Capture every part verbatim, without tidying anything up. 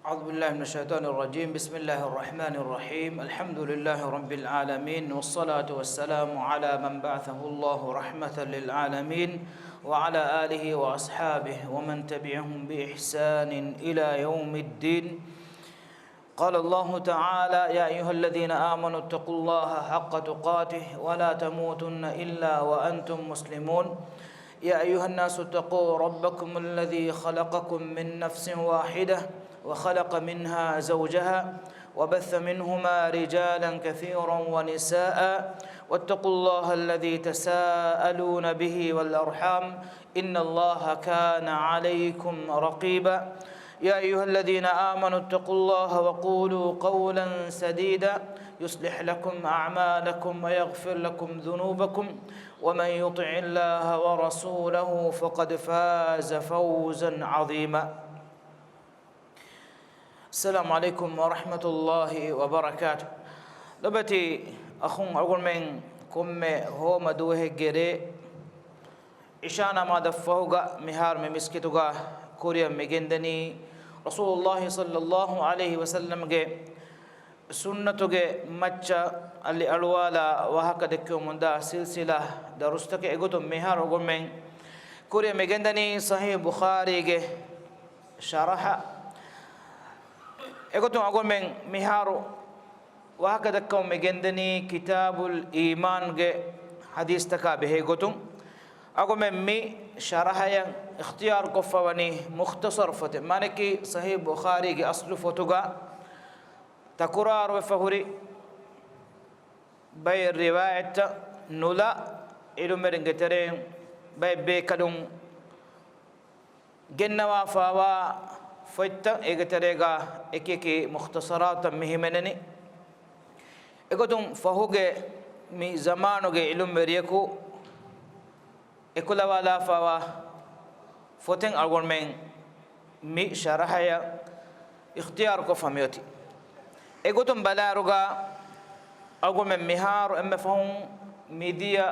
أعوذ بالله من الشيطان الرجيم. بسم الله الرحمن الرحيم. الحمد لله رب العالمين، والصلاة والسلام على من بعثه الله رحمة للعالمين، وعلى آله وأصحابه ومن تبعهم بإحسان إلى يوم الدين. قال الله تعالى: يا أيها الذين آمنوا اتقوا الله حق تقاته ولا تموتن إلا وأنتم مسلمون. يا أيها الناس اتقوا ربكم الذي خلقكم من نفس واحدة وخلق منها زوجها وبث منهما رجالا كثيرا ونساء واتقوا الله الذي تساءلون به والأرحام إن الله كان عليكم رقيبا. يا أيها الذين آمنوا اتقوا الله وقولوا قولا سديدا يصلح لكم أعمالكم ويغفر لكم ذنوبكم ومن يطع الله ورسوله فقد فاز فوزا عظيما. السلام عليكم ورحمة الله وبركاته. ލޮބުވެތި އަޚުން އަޅުގަނޑުމެން ކޮންމެ ހޯމަ ދުވަހެއްގެ ރޭ އިޝާ ނަމާދަށް ފަހުގަ މިހާރު މި މިސްކިތުގަ ކުރިއަށް މިގެންދަނީ ރަސޫލުﷲ ޞައްލަﷲ ޢަލައިހި ވަސައްލަމްގެ ސުންނަތުގެ މައްޗަށް އަލި އަޅުވާލާ ވާހަކަ ދެއްކެވުމުންދާ ސިލްސިލާ ދަރުސްތަކެއް. އެގޮތުން މިހާރު އަޅުގަނޑުމެން ކުރިއަށް މިގެންދަނީ ޞަޙީޙު ބުޚާރީގެ ޝަރަޙަ. އެގޮތުން އަޅުގަނޑުމެން މިހާރު ވާހަކަ ދައްކަމުން މިގެންދަނީ ކިތާބުލް އީމާންގެ ޙަދީޘްތަކާ ބެހޭގޮތުން. އަޅުގަނޑުމެން މި ޝަރަޙަޔަށް އިޚްތިޔާރުކޮށްފަވަނީ މުޚްތަޞަރު ފޮތެއް، މާނައަކީ ޞަޙީޙު ބުޚާރީގެ އަޞްލު ފޮތުގަ ތަކުރާރުވެފަ ހުރި ބައެއް ރިވާޔަތްތައް ނުލާ، ޢިލްމުވެރިންގެ ތެރެއިން ބައެއް ބޭކަލުން ގެންނަވާފަވާ ފޮތްތައް އޭގެ ތެރޭގަ އެކިއެކި މުޚްތަޞަރާތުތައް މި ހިމެނެނީ. އެގޮތުން ފަހުގެ މި ޒަމާނުގެ ޢިލްމުވެރިޔަކު އެކުލަވާލާފަވާ ފޮތެއް އަޅުގަނޑުމެން މި ޝަރަޙަޔަށް އިޚްތިޔާރުކޮށްފަ މިއޮތީ. އެގޮތުން ބަލާއިރުގަ އަޅުގަނޑުމެން މިހާރު އެންމެ ފަހުން މިދިޔަ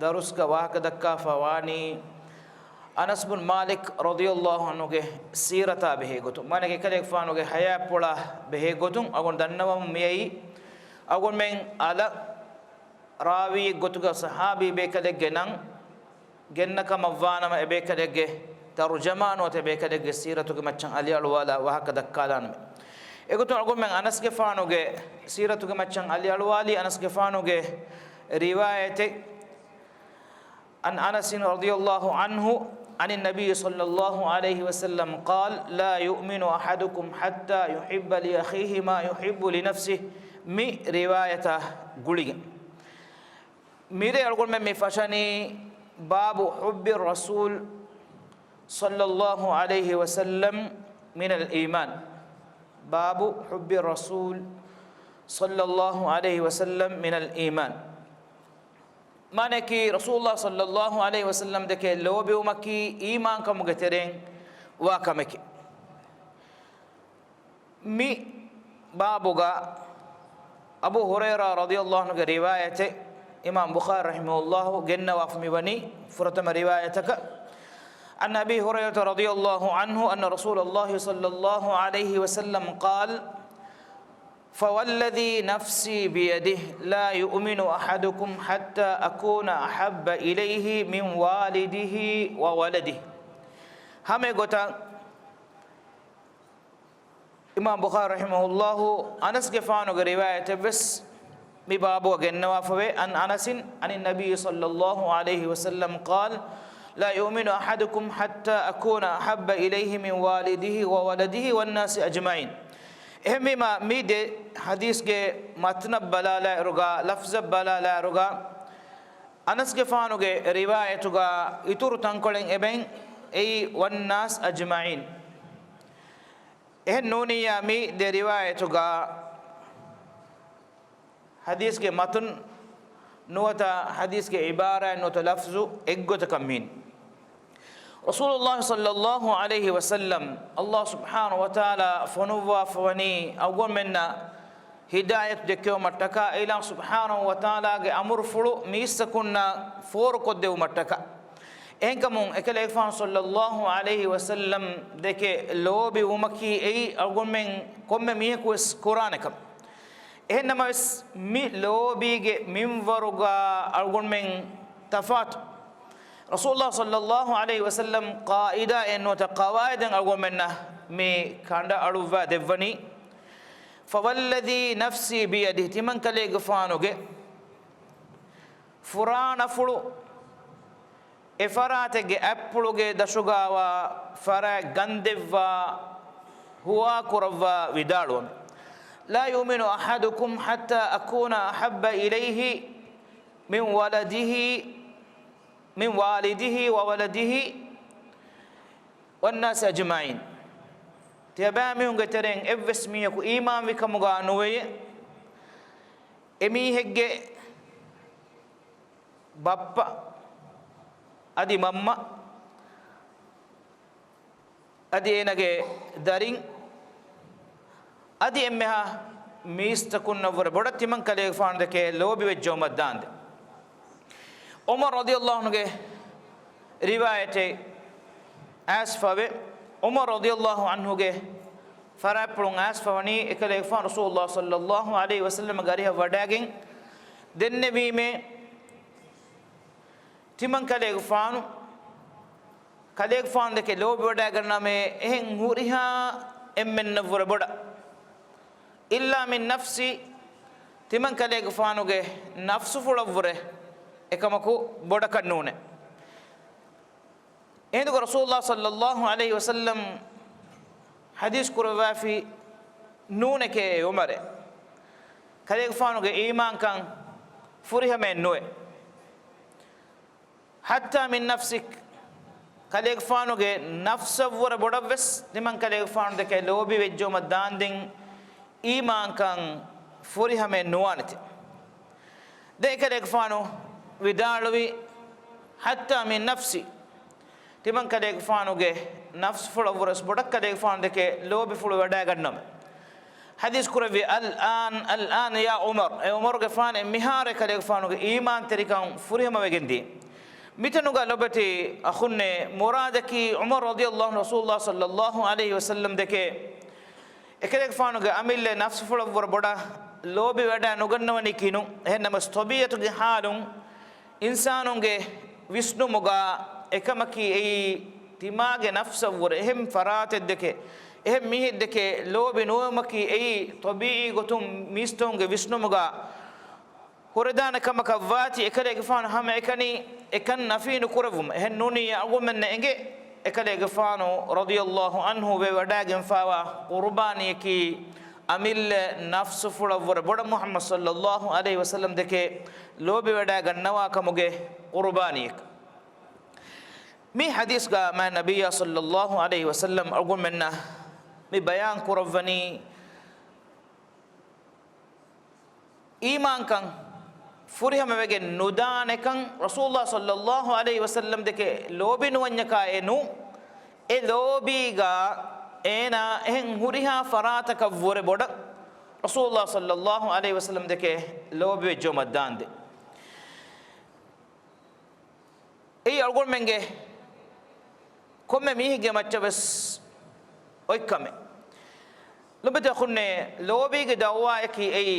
ދަރުސްގަ ވާހަކަ ދައްކާފަ ވާނީ އަނަސް ބުން މާލިކް ރަޟިޔަﷲ ޢަންހުގެ ސީރަތާ ބެހޭގޮތުން. މާނައަކީ އެކަލޭގެފާނުގެ ޙަޔާތްޕުޅާ ބެހޭގޮތުން އަޅުގަނޑު ދަންނަވަމުން މިއައީ އަޅުގަނޑުމެން އަލަށް ރާވީއެއްގޮތުގަ ޞަޙާބީ ބޭކަލެއްގެ ނަން ގެންނަކަމަށްވާނަމަ، އެބޭކަލެއްގެ ތަރުޖަމާ ނުވަތަ އެބޭކަލެއްގެ ސީރަތުގެ މައްޗަށް އަލިއަޅުވާލާ ވާހަކަ ދައްކާލާނަމޭ. އެގޮތުން އަޅުގަނޑުމެން އަނަސްގެފާނުގެ ސީރަތުގެ މައްޗަށް އަލިއަޅުވާލީ އަނަސްގެފާނުގެ ރިވާޔަތެއް. عن أنس رضي الله عنه عن النبي صلى الله عليه وسلم قال: لا يؤمن أحدكم حتى يحب لأخيه ما يحب لنفسه، މި ރިވާޔަތާ ގުޅިގެން. މިރޭ އަޅުގަނޑުމެން މި ފަށަނީ باب حب الرسول صلى الله عليه وسلم من الإيمان. باب حب الرسول صلى الله عليه وسلم من الإيمان. މާނައަކީ، ރަސޫލުﷲ ޞައްލަﷲ ޢަލައިހި ވަސައްލަމް ދެކެ ލޯބިވުމަކީ އީމާންކަމުގެ ތެރެއިން ވާ ކަމެކޭ. މި ބާބުގަ އަބޫ ހުރައިރާ ރަޟިޔަﷲ ޢަންހުގެ ރިވާޔަތެއް އިމާމް ބުޚާރީ ރަޙިމަހުﷲ ގެންނަވާފަ މިވަނީ ފުރަތަމަ ރިވާޔަތަކަށް. عن أبي هريرة رضي الله عنه أن رسول الله صلى الله عليه وسلم قال: فوالذي نفسي بيده لا يؤمن أحدكم حتى أكون أحب إليه من والده وولده. ހަމަ އެގޮތަށް އިމާމް ބުޚާރީ ރަޙިމަހުﷲ އަނަސްގެފާނުގެ ރިވާޔަތެއްވެސް މި ބާބުއަށް ގެންނަވާފަވޭ. عن أنس عن النبي صلى الله عليه وسلم قال: لا يؤمن أحدكم حتى أكون أحب إليه من والده وولده والناس أجمعين. އެހެންވީމަ، މި ދެ ޙަދީޘްގެ މަތްނަށް ބަލާލާއިރުގަ، ލަފްޒަށް ބަލާލާއިރުގަ، އަނަސްގެފާނުގެ ރިވާޔަތުގަ އިތުރު ތަންކޮޅެއް އެބައިން، އެއީ والناس أجمعين. އެހެން ނޫނިއްޔާ މި ދެ ރިވާޔަތުގަ ޙަދީޘްގެ މަތުން ނުވަތަ ޙަދީޘްގެ ޢިބާރާތް ނުވަތަ ލަފްޒު އެއްގޮތަކަށް މިއިން. ރަސޫލުﷲ ޞައްލަﷲ ޢަލައިހި ވަސައްލަމް، ﷲ ސުބްޙާނަހޫ ވަތަޢާލާ ފޮނުއްވާފަވަނީ އަޅުގަނޑުމެންނަށް ހިދާޔަތު ދެއްކެވުމަށްޓަކާ، އެއިލާހު ސުބްޙާނަހޫ ވަތަޢާލާގެ އަމުރުފުޅު މީސްތަކުންނަށް ފޯރުކޮށްދެވުމަށްޓަކާ. އެހެންކަމުން އެކަލޭގެފާނު ޞައްލައްލާހު ޢަލައިހި ވަސައްލަމް ދެކެ ލޯބިވުމަކީ އެއީ އަޅުގަނޑުމެން ކޮންމެ މީހަކު ވެސް ކުރާނެ ކަމެއް. އެހެން ނަމަވެސް، މި ލޯބީގެ މިންވަރުގަ އަޅުގަނޑުމެން ތަފާތު. ރަސޫލުﷲ ޞައްލައްލާހު ޢަލައިހި ވަސައްލަމް ޤާޢިދާއެއް ނުވަތަ ޤަވާޢިދެއް އަޅުގަނޑުމެންނަށް މި ކަނޑައަޅުއްވާ ދެއްވަނީ، فوالذي نفسي بيده، ތިމަންކަލޭގެފާނުގެ ފުރާނަފުޅު އެ ފަރާތެއްގެ އަތްޕުޅުގެ ދަށުގަވާ ފަރާތް ގަންދެއްވާ ހުވާކުރައްވާ ވިދާޅުވަމެ، لا يؤمن أحدكم حتى أكون أحب إليه من ولده، من والده وولده والناس أجمعين. ތިޔަބައިމީހުންގެ ތެރެއިން އެއްވެސް މީހަކު އީމާންވި ކަމުގަ ނުވެޔޭ، އެމީހެއްގެ ބައްޕަ އަދި މަންމަ އަދި އޭނަގެ ދަރިން އަދި އެންމެހާ މީސްތަކުންނަށްވުރެ ބޮޑަށް ތިމަންކަލޭގެފާނުދެކެ ލޯބިވެއްޖައުމަށްދާންދެން. ޢުމަރު ރަޟިޔައްލާހު ޢަންހުގެ ރިވާޔަތެއް އައިސްފަވޭ، ޢުމަރު ރަޟިޔައްލާހު ޢަންހުގެ ފަރާތްޕުޅުން އައިސްފަވަނީ، އެކަލޭގެފާނު ރަސޫލުﷲ ޞައްލައްލާހު ޢަލައިހި ވަސައްލަމްގެ އަރިހަށް ވަޑައިގެން ދެންނެވީމޭ، ތިމަންކަލޭގެފާނު ކަލޭގެފާނުދެކެ ލޯބިވަޑައިގަންނަމޭ، އެހެން ހުރިހާ އެންމެންނަށްވުރެ ބޮޑަށް. إلا من نفسي، ތިމަންކަލޭގެފާނުގެ ނަފްސުފުޅަށްވުރެ އެކަމަކު ބޮޑަކަށް ނޫނޭ. އެހިނދުގަ ރަސޫލުﷲ ޞައްލައްލާހު ޢަލައިހި ވަސައްލަމް ޙަދީޘް ކުރައްވާފި ނޫނެކޭ އޭ ޢުމަރޭ، ކަލޭގެފާނުގެ އީމާންކަން ފުރިހަމައެއް ނުވޭ. حتى من نفسك، ކަލޭގެފާނުގެ ނަފްސަށްވުރެ ބޮޑަށްވެސް ތިމަންކަލޭގެފާނުދެކެ ލޯބިވެއްޖައުމަށްދާންދެން އީމާންކަން ފުރިހަމައެއް ނުވާނެތެ. ދެން އެކަލޭގެފާނު ވިދާޅުވި، حتى من نفسي، ތިމަންކަލޭގެފާނުގެ ނަފްސުފުޅަށްވުރެސް ބޮޑަށް ކަލޭގެފާނުދެކެ ލޯބިފުޅުވެވަޑައިގަންނަމޭ. ޙަދީޘް ކުރެއްވި، الآن، الآن يا عمر، އޭ ޢުމަރުގެފާނު، އެންމެހާރު އެކަލޭގެފާނުގެ އީމާންތެރިކަން ފުރިހަމަވެގެންދީ. މިތަނުގަ ލޮބެތި އަޚުންނޭ، މުރާދަކީ ޢުމަރު ރަޟިޔައްލާހު ޢަންހު ރަސޫލުﷲ ޞައްލައްލާހު ޢަލައިހި ވަސައްލަމްދެކެ އެކަލޭގެފާނުގެ އަމިއްލަ ނަފްސުފުޅަށްވުރެ ބޮޑަށް ލޯބިވަޑައި ނުގަންނަވަނީ ކިނު. އެހެންނަމަވެސް ޠަބީޢަތުގެ ޙާލުން އިންސާނުންގެ ވިސްނުމުގަ އެކަމަކީ އެއީ ތިމާގެ ނަފްސަށްވުރެ އެހެން ފަރާތެއްދެކެ، އެހެން މީހެއްދެކެ ލޯބި ނުވުމަކީ އެއީ ޠަބީޢީ ގޮތުން މީސްތަކުންގެ ވިސްނުމުގަ ހުރެދާނެ ކަމަކަށްވާތީ، އެކަލޭގެފާނު ހަމައެކަނި އެކަން ނަފީ ނުކުރެއްވުމަށް. އެހެން ނޫނީ އަޅުގަނޑުމެންނަށް އެނގޭ، އެކަލޭގެފާނު ރަޟިޔައްލާހު ޢަންހު ވެވަޑައިގެންފާވާ ޤުރުބާނީއަކީ އަމިއްލަ ނަފްސުފުޅަށްވުރެ ބޮޑަށް މުޙައްމަދު ޞައްލައްލާހު ޢަލައިހި ވަސައްލަމްދެކެ ލޯބިވަޑައިގަންނަވާކަމުގެ ޤުރުބާނީއެއް. މި ޙަދީޘްގަ މާތް ނަބިއްޔާ ޞައްލައްލާހު ޢަލައިހި ވަސައްލަމް އަޅުގަނޑުމެންނަށް މި ބަޔާން ކުރައްވަނީ، އީމާންކަން ފުރިހަމަވެގެން ނުދާނެކަން ރަސޫލުﷲ ޞައްލައްލާހު ޢަލައިހި ވަސައްލަމްދެކެ ލޯބި ނުވަންޏަކާއެއް ނޫން. އެ ލޯބީގަ އޭނާ އެހެން ހުރިހާ ފަރާތަކަށްވުރެ ބޮޑަށް ރަސޫލުﷲ ޞައްލައްލާހު ޢަލައިހި ވަސައްލަމްދެކެ ލޯބިވެއްޖައުމަށްދާންދެން. އެއީ އަޅުގަނޑުމެންގެ ކޮންމެ މީހެއްގެ މައްޗަށްވެސް އޮތްކަމެއް. ލޮބެތި އަޚުންނޭ، ލޯބީގެ ދަޢުވާއަކީ އެއީ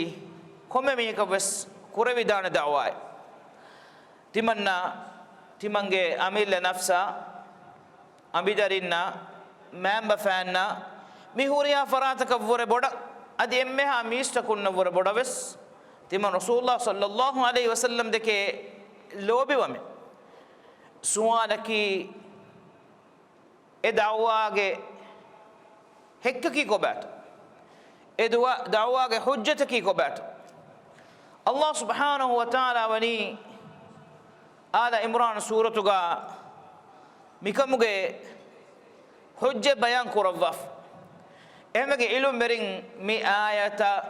ކޮންމެ މީހަކަށްވެސް ކުރެވިދާނެ ދަޢުވާއެއް. ތިމަންނަ ތިމަންގެ އަމިއްލަ ނަފްސާ، އަނބިދަރިންނާ، މައިންބަފައިންނާ، މި ހުރިހާ ފަރާތަކަށްވުރެ ބޮޑަށް، އަދި އެންމެހާ މީސްތަކުންނަށްވުރެ ބޮޑަށްވެސް، ތިމަން ރަސޫލުﷲ ޞައްލައްލާހު ޢަލައިހި ވަސައްލަމްދެކެ ލޯބިވަމެ. ސުވާލަކީ، އެ ދަޢުވާގެ ހެއްކަކީ ކޮބާތޯ؟ އެ ދުވަ-، ދަޢުވާގެ ޙުއްޖަތަކީ ކޮބާތޯ؟ ﷲ ސުބްޙާނަހު ވަތަޢާލާ ވަނީ އާލަ ޢިމްރާން ސޫރަތުގަ މިކަމުގެ ޙުއްޖަތް ބަޔާން ކުރައްވާފަ. އެހެންވެގެން ޢިލްމުވެރިން މި އާޔަތަށް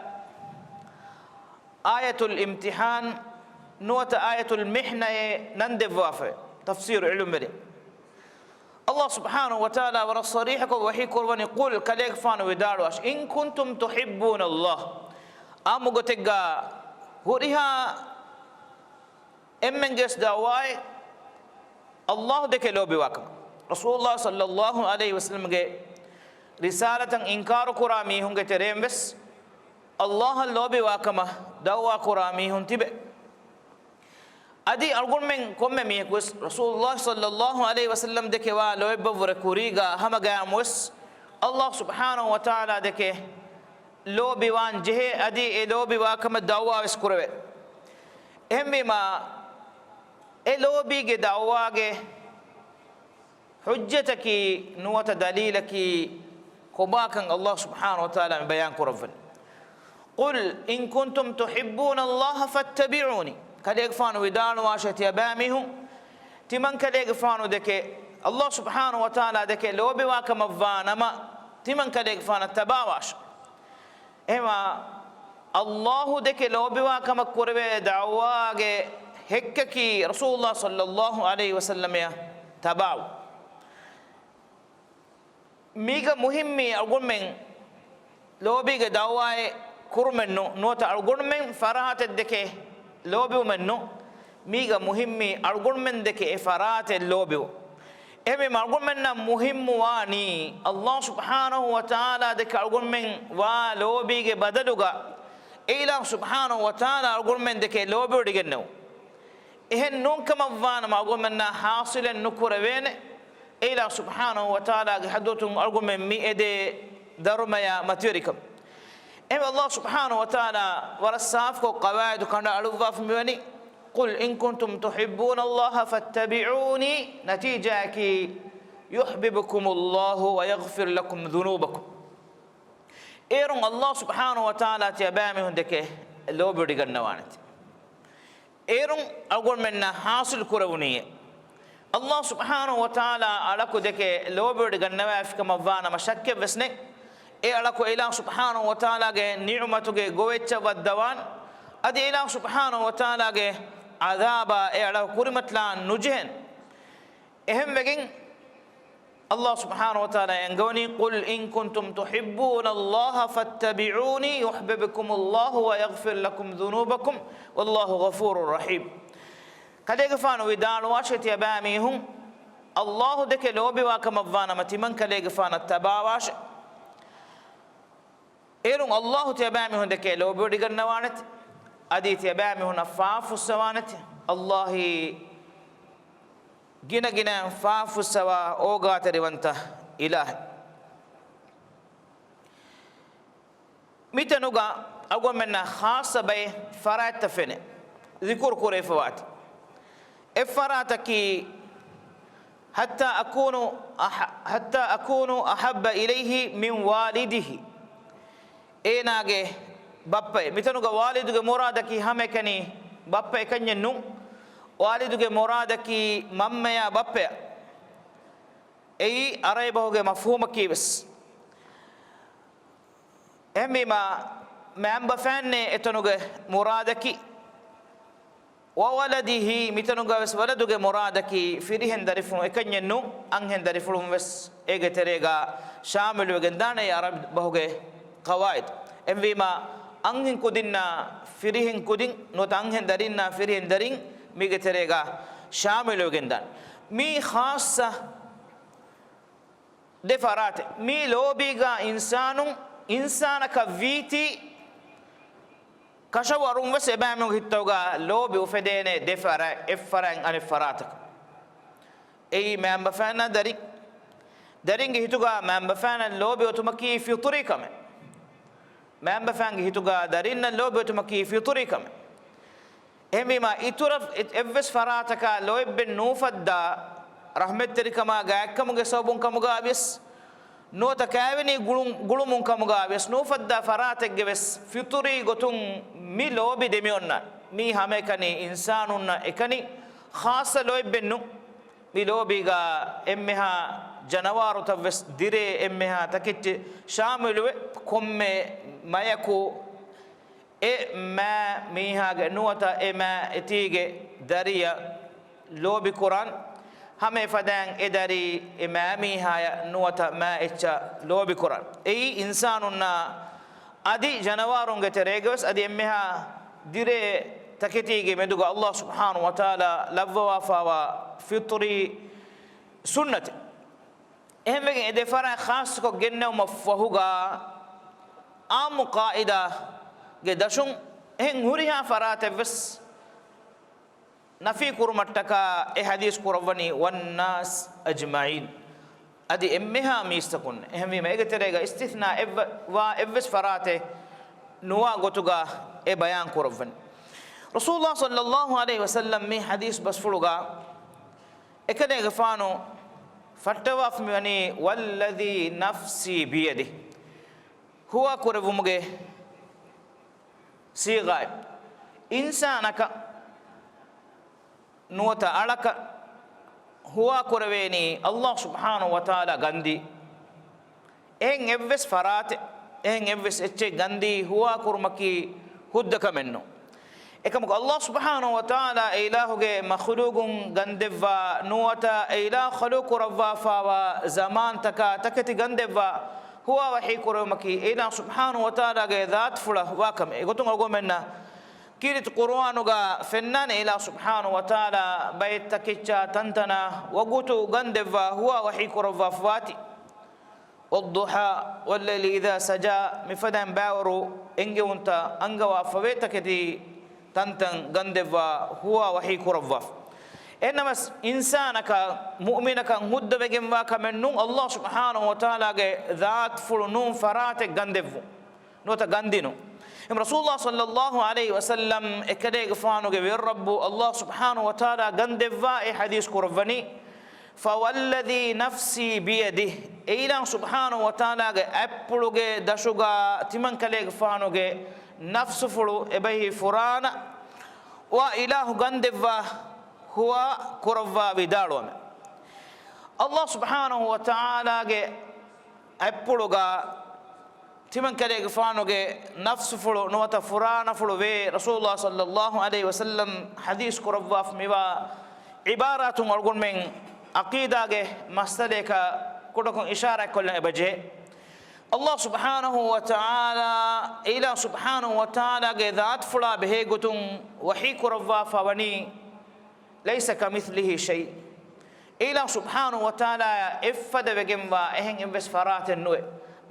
އާޔަތުލް އިމްތިޙާން ނުވަތަ އާޔަތުލް މިޙްނައޭ ނަން ދެއްވާފައި، ތަފްސީރު ޢިލްމުވެރިން. ﷲ ސުބްޙާނަހު ވަތަޢާލާ ވަރަށް ޞަރީޙަކޮށް ވަޙީ ކުރައްވަނީ، قل، ކަލޭގެފާނު ވިދާޅުވާށި، إن كنتم تحبون الله، އާއްމު ގޮތެއްގަ ހުރިހާ އެންމެންގެވެސް ދަޢުވާއެއް، ﷲ ދެކެ ލޯބިވާކަމަށް، ރަސޫލުﷲ ޞައްލަﷲ ޢަލައިހި ވަސައްލަމްގެ ރިސާލަތަށް އިންކާރު ކުރާ މީހުންގެ ތެރެއިން ވެސް ﷲ އަށް ލޯބިވާކަމަށް ދަޢުވާ ކުރާ މީހުން ތިބެ. އަދި އަޅުގަނޑުމެން ކޮންމެ މީހަކު ވެސް ރަސޫލުﷲ ޞައްލަﷲ ޢަލައިހި ވަސައްލަމް ދެކެ ވާ ލޯތްބަށްވުރެ ކުރީގާ ހަމަ ގަޔަމު ވެސް ﷲ ސުބްޙާނަހޫ ވަތަޢާލާ ދެކެ ލޯބިވާން ޖެހޭ، އަދި އެ ލޯބިވާކަމަށް ދަޢުވާ ވެސް ކުރެވޭ. އެހެންވީމާ، އެ ލޯބީގެ ދަޢުވާގެ ޙުއްޖަތަކީ ނުވަތަ ދަލީލަކީ ކޮބާކަން ﷲ ސުބްޙާނަހޫ ވަތަޢާލާ މި ބަޔާން ކުރައްވަނީ. قل إن كنتم تحبون الله فاتبعوني. ކަލޭގެފާނު ވިދާޅުވާށޭ ތިޔަބައިމީހުން، ތިމަން ކަލޭގެފާނު ދެކެ، ﷲ ސުބްޙާނަހޫ ވަތަޢާލާ ދެކެ ލޯބިވާކަމަށްވާ ނަމަ، ތިމަން ކަލޭގެފާނަށް ތަބާވާށޭ. އެހެންވީމާ، ﷲ ދެކެ ލޯބިވާ ކަމަށް ކުރެވޭ ދަޢުވާގެ ޙައްޤަކީ ރަސޫލުﷲ ޞައްލަﷲ ޢަލައިހި ވަސައްލަމައަށް ތަބާވުން. މީގަ މުހިއްމީ އަޅުގަނޑުމެން ލޯބީގެ ދަޢުވާއެއް ކުރުމެއްނު، ނުވަތަ އަޅުގަނޑުމެން ފަރާތެއް ދެކެ ލޯބިވުމެއްނު، މީގަ މުހިއްމީ އަޅުގަނޑުމެން ދެކެ އެ ފަރާތެއް ލޯބިވުން. އެހެންވީމާ، އަޅުގަނޑުމެންނަށް މުހިއްމުވާނީ ﷲ ސުބްޙާނަހޫ ވަތަޢާލާ ދެކެ އަޅުގަނޑުމެން ވާ ލޯބީގެ ބަދަލުގަ އެ އިލާހު ސުބްޙާނަހޫ ވަތަޢާލާ އަޅުގަނޑުމެން ދެކެ ލޯބިވޮޑިގެންނެވުން. އެހެން ނޫންކަމަށްވާނަމަ، އަޅުގަނޑުމެންނަށް ޙާޞިލެއް ނުކުރެވޭނެ އެ އިލާހު ސުބްޙާނަހޫ ވަތަޢާލާގެ ޙަޟްރަތުން އަޅުގަނޑުމެން މި އެދޭ ދަރުމަޔާ މަތިވެރިކަމަށް. އެހެންވެ، ﷲ ސުބްޙާނަހޫ ވަތަޢާލާ ވަރަށް ސާފުކޮށް ޤަވާޢިދު ކަނޑައަޅުއްވާފަ މިވަނީ، قل إن كنتم تحبون الله فاتبعوني، ނަތީޖާއަކީ، يحببكم الله ويغفر لكم ذنوبكم. އޭރުން ﷲ ސުބްޙާނަހޫ ވަތަޢާލާ ތިޔަބައިމީހުން ދެކެ ލޯބިވޮޑިގަންނަވާނެތެ. އޭރުން އަޅުގަނޑުމެންނަށް ޙާޞިލު ކުރެވުނީއޭ. ﷲ ސުބްޙާނަހޫ ވަތަޢާލާ އަޅަކު ދެކެ ލޯބިވޮޑިގަންނަވައިފިކަމަށްވާނަމަ، ޝައްކެއްވެސް ނެތް، އެ އަޅަކު އެ އިލާހު ސުބްޙާނަހޫ ވަތަޢާލާގެ ނިޢުމަތުގެ ގޮވައްޗަށް ވައްދަވާން، އަދި އެ އިލާހު ސުބްޙާނަހޫ ވަތަޢާލާގެ ޢަޛާބާ އެ އަޅަކު ކުރިމަތިލާން ނުޖެހެން. އެހެންވެގެން، ﷲ ސުބްޙާނަހޫ ވަތަޢާލާ އެންގެވަނީ، قل إن كنتم تحبون الله فاتبعوني يحببكم الله ويغفر لكم ذنوبكم والله غفور رحيم. ކަލޭގެފާނު ވިދާޅުވާށޭ ތިޔަބައިމީހުން، ﷲ ދެކެ ލޯބިވާކަމަށްވާނަމަ، ތިމަން ކަލޭގެފާނަށް ތަބާވާށޭ. އޭރުން ﷲ ތިޔަބައިމީހުން ދެކެ ލޯބިވޮޑިގަންނަވާނެތެ. އަދި ތިޔަބައިމީހުންނަށް ފާފަ ފުއްސަވާނެތެ. ﷲ އީ ގިނަގިނައިން ފާފަ ފުއްސަވާ އޯގާތެރިވަންތަ އިލާހެއް. މިތަނުގަ އަޅުގަނޑުމެންނަށް ޚާއްޞަ ބައެއް ފަރާތްތައް ފެނޭ، ޒިކުރު ކުރެވިފަވާތީ. އެއް ފަރާތަކީ، حتى أكون أح-، حتى أكون أحب إليه من والده. އޭނާގެ ބައްޕައެއް. މިތަނުގަ ވާލިދުގެ މުރާދަކީ ހަމައެކަނި ބައްޕަ އެކަންޏެއް ނޫން. ވާލިދުގެ މުރާދަކީ މަންމަޔާ ބައްޕަޔާ. އެއީ ޢަރަބި ބަހުގެ މަފްހޫމަކީ ވެސް. އެހެންވީމާ، މައިންބަފައިންނޭ އެތަނުގެ މުރާދަކީ. وولده، މިތަނުގަ ވެސް ވަލަދުގެ މުރާދަކީ ފިރިހެން ދަރިފުޅުން އެކަންޏެއް ނޫން، އަންހެން ދަރިފުޅުން ވެސް އޭގެ ތެރޭގަ ޝާމިލުވެގެން ދާނެ އަރަބި ބަހުގެ ޤަވާޢިދު. އެހެންވީމާ، އަންހެން ކުދިންނާ ފިރިހެން ކުދިން ނުވަތަ އަންހެން ދަރިންނާ ފިރިހެން ދަރިން މީގެ ތެރޭގަ ޝާމިލުވެގެން ދާނެ. މީ ޚާއްޞަ ދެ ފަރާތެއް. މި ލޯބީގަ އިންސާނުން، އިންސާނަކަށް ވީތީ ކަށަވަރުން ވެސް އެބައިމީހުންގެ ހިތުގަ ލޯބި އުފެދޭނެ ދެ ފަރާތް، އެއް ފަރާތް އަނެއް ފަރާތަކަށް. އެއީ މައިންބަފައިންނާ ދަރިން. ދަރިންގެ ހިތުގަ މައިންބަފައިންނަށް ލޯބި އޮތުމަކީ ފިޠުރީ ކަމެއް. މައިންބަފައިންގެ ހިތުގަ ދަރިންނަށް ލޯބި އޮތުމަކީ ފިޠުރީ ކަމެއް. އެހެންވީމާ، އިތުރަށް އެއް-، އެއްވެސް ފަރާތަކާ ލޯތްބެއް ނޫފައްދާ، ރަޙްމަތްތެރިކަމާ ގާތްކަމުގެ ސަބަބުން ކަމުގަ ވިޔަސް ނުވަތަ ކާވެނި ގުޅުން-، ގުޅުމުން ކަމުގަ ވިޔަސް ނޫފައްދާ ފަރާތެއްގެ ވެސް ފިޠުރީ ގޮތުން މި ލޯބި ދެމިއޮންނާނެ. މީ ހަމައެކަނި އިންސާނުންނަށް އެކަނި ޚާއްޞަ ލޯތްބެއް ނޫން. މި ލޯބީގަ އެންމެހާ ޖަނަވާރުތައް ވެސް ދިރޭ، އެންމެހާ ތަކެއްޗެއް ޝާމިލުވެ، ކޮންމެ މަޔަކު އެ މާ މީހާގެ ނުވަތަ އެ މާ އެތީގެ ދަރިޔަށް ލޯބިކުރާން. ހަމަ އެފަދައިން އެ ދަރީ އެ މާ މީހާޔަށް ނުވަތަ މާ އެއްޗަށް ލޯބިކުރާން. އެއީ އިންސާނުންނާ އަދި ޖަނަވާރުންގެ ތެރޭގަވެސް އަދި އެންމެހާ ދިރޭ ތަކެތީގެ މެދުގަ ﷲ ސުބްޙާނަހޫ ވަތަޢާލާ ލައްވަވާފާވާ ފިޠުރީ ސުންނަތެއް. އެހެންވެގެން އެ ދެ ފަރާތް ޚާއްޞަކޮށް ގެންނެވުމަށް ފަހުގަ އާއްމު ޤާޢިދާގެ ދަށުން އެހެން ހުރިހާ ފަރާތެއްވެސް ނަފީ ކުރުމަށްޓަކާ އެ ޙަދީޘް ކުރައްވަނީ والناس أجمعين. އަދި އެންމެހާ މީސްތަކުން. އެހެންވީމަ އޭގެ ތެރޭގަ އިސްތިސްނާ އެއްވަ-، ވާ އެއްވެސް ފަރާތެއް ނުވާ ގޮތުގަ އެ ބަޔާން ކުރައްވަނީ. ރަސޫލުﷲ ޞައްލައްލާހު ޢަލައިހި ވަސައްލަމް މި ޙަދީޘް ބަސްފުޅުގަ އެކަލޭގެފާނު ފައްޓަވާފަ މިވަނީ والذي نفسي بيده. ހުވާ ކުރެއްވުމުގެ ސީޣާއެއް. އިންސާނަކަށް ނުވަތަ އަޅަކަށް ހުވާ ކުރެވޭނީ ﷲ ސުބްޙާނަހޫ ވަތަޢާލާ ގަންދީ. އެހެން އެއްވެސް ފަރާތެއް، އެހެން އެއްވެސް އެއްޗެއް ގަންދީ ހުވާ ކުރުމަކީ ހުއްދަ ކަމެއް ނޫން. އެކަމަކު ﷲ ސުބްޙާނަހޫ ވަތަޢާލާ އެ އިލާހުގެ މަޚުލޫޤުން ގަންދެއްވާ ނުވަތަ އެ އިލާހު ޚަލްޤު ކުރައްވާފާވާ ޒަމާންތަކާ ތަކެތި ގަންދެއްވާ ހުވާ ވަޙީ ކުރެވުމަކީ އެ އިލާހު ސުބްޙާނަހޫ ވަތަޢާލާގެ ޛާތުފުޅަށް ވާ ކަމެއް. އެގޮތުން އަޅުގަނޑުމެންނަށް ކީރިތި ޤުރުއާނުގަ ފެންނާނެ އެ އިލާހު ސުބްޙާނަހޫ ވަތަޢާލާ ބައެއް ތަކެއްޗާ ތަންތަނަށް ވަގުތު ގަންދެއްވާ ހުވާ ވަޙީ ކުރައްވާފަ ވާތީ. والضحى والليل إذا سجى މިފަދައިން ބައިވަރު އެންގެވުންތައް އަންގަވާފަވޭ ތަކެތި ތަންތަން ގަންދެއްވާ ހުވާ ވަޙީ ކުރައްވާފަ. އެހެންނަމަސް އިންސާނަކަށް މުއުމިނަކަށް ހުއްދަވެގެންވާ ކަމެއް ނޫން ﷲ ސުބްޙާނަހޫ ވަތަޢާލާގެ ޛާތުފުޅު ނޫން ފަރާތެއް ގަންދެއްވުން. ނުވަތަ ގަންދިނުން. އެހެން ރަސޫލުﷲ ޞައްލައްލާހު ޢަލައިހި ވަސައްލަމް އެކަލޭގެފާނުގެ ވެރިރައްބު ﷲ ސުބްޙާނަހޫ ވަތަޢާލާ ގަންދެއްވާ އެ ޙަދީޘް ކުރައްވަނީ فوالذي نفسي بيده، އެ އިލާހު ސުބްޙާނަހޫ ވަތަޢާލާގެ އަތްޕުޅުގެ ދަށުގަ ތިމަންކަލޭގެފާނުގެ ނަފްސުފުޅު އެބަހީ ފުރާނަ ވާ އިލާހު ގަންދެއްވާ ހުވާ ކުރައްވާ ވިދާޅުވަމެ. ﷲ ސުބްޙާނަހޫ ވަތަޢާލާގެ އަތްޕުޅުގަ ތިމަންކަލޭގެފާނުގެ ނަފްސުފުޅު ނުވަތަ ފުރާނަފުޅު ވޭ. ރަސޫލުﷲ ޞައްލައްލާހު ޢަލައިހި ވަސައްލަމް ޙަދީޘް ކުރައްވާފަ މިވާ ޢިބާރާތުން އަޅުގަނޑުމެން ޢަޤީދާގެ މައްސަލަޔަކަށް ކުޑަކޮށް އިޝާރާތްކޮށްލަން އެބަޖެހޭ. ﷲ ސުބްޙާނަހޫ ވަތަޢާލާ، އެ އިލާހު ސުބްޙާނަހޫ ވަތަޢާލާގެ ޛާތުފުޅާ ބެހޭގޮތުން ވަޙީ ކުރައްވާފަ ވަނީ، ليس كمثله شيء. އެ އިލާހު ސުބްޙާނަހޫ ވަތަޢާލާއާ އެއްފަދަ ވެގެންވާ އެހެން އެއްވެސް ފަރާތެއް ނުވޭ.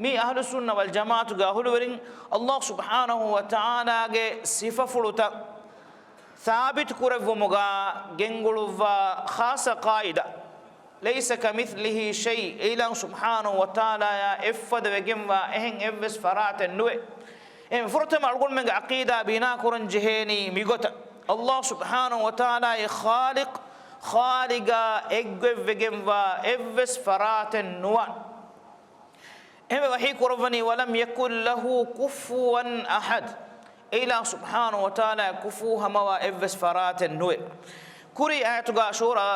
މީ އަހްލުއްސުންނަ ވަލްޖަމާޢަތުގެ އަހުލުވެރިން ﷲ ސުބްޙާނަހޫ ވަތަޢާލާގެ ސިފަފުޅުތައް ސާބިތު ކުރެއްވުމުގަ ގެންގުޅުއްވާ ޚާއްޞަ ޤާޢިދާ، ليس كمثله شيء، އެ އިލާހު ސުބްޙާނަހޫ ވަތަޢާލާއާ އެއްފަދަ ވެގެންވާ އެހެން އެއްވެސް ފަރާތެއް ނުވޭ. އެހެން ފުރަތަމަ އަޅުގަނޑުމެންގެ ޢަޤީދާ ބިނާ ކުރަން ޖެހޭނީ މިގޮތަށް. ﷲ ސުބްޙާނަހޫ ވަތަޢާލާއީ ޚާލިޤު، ޚާލިޤާ އެއްގޮތްވެގެންވާ އެއްވެސް ފަރާތެއް ނުވާނެ. އެހެންވެ ވަޙީ ކުރައްވަނީ، ولم يكن له كفوا أحد. އެ އިލާހު ސުބްޙާނަހޫ ވަތަޢާލާ ކުފޫ ހަމަވާ އެއްވެސް ފަރާތެއް ނުވޭ. ކުރީ އާޔަތުގަ ޝޫރާ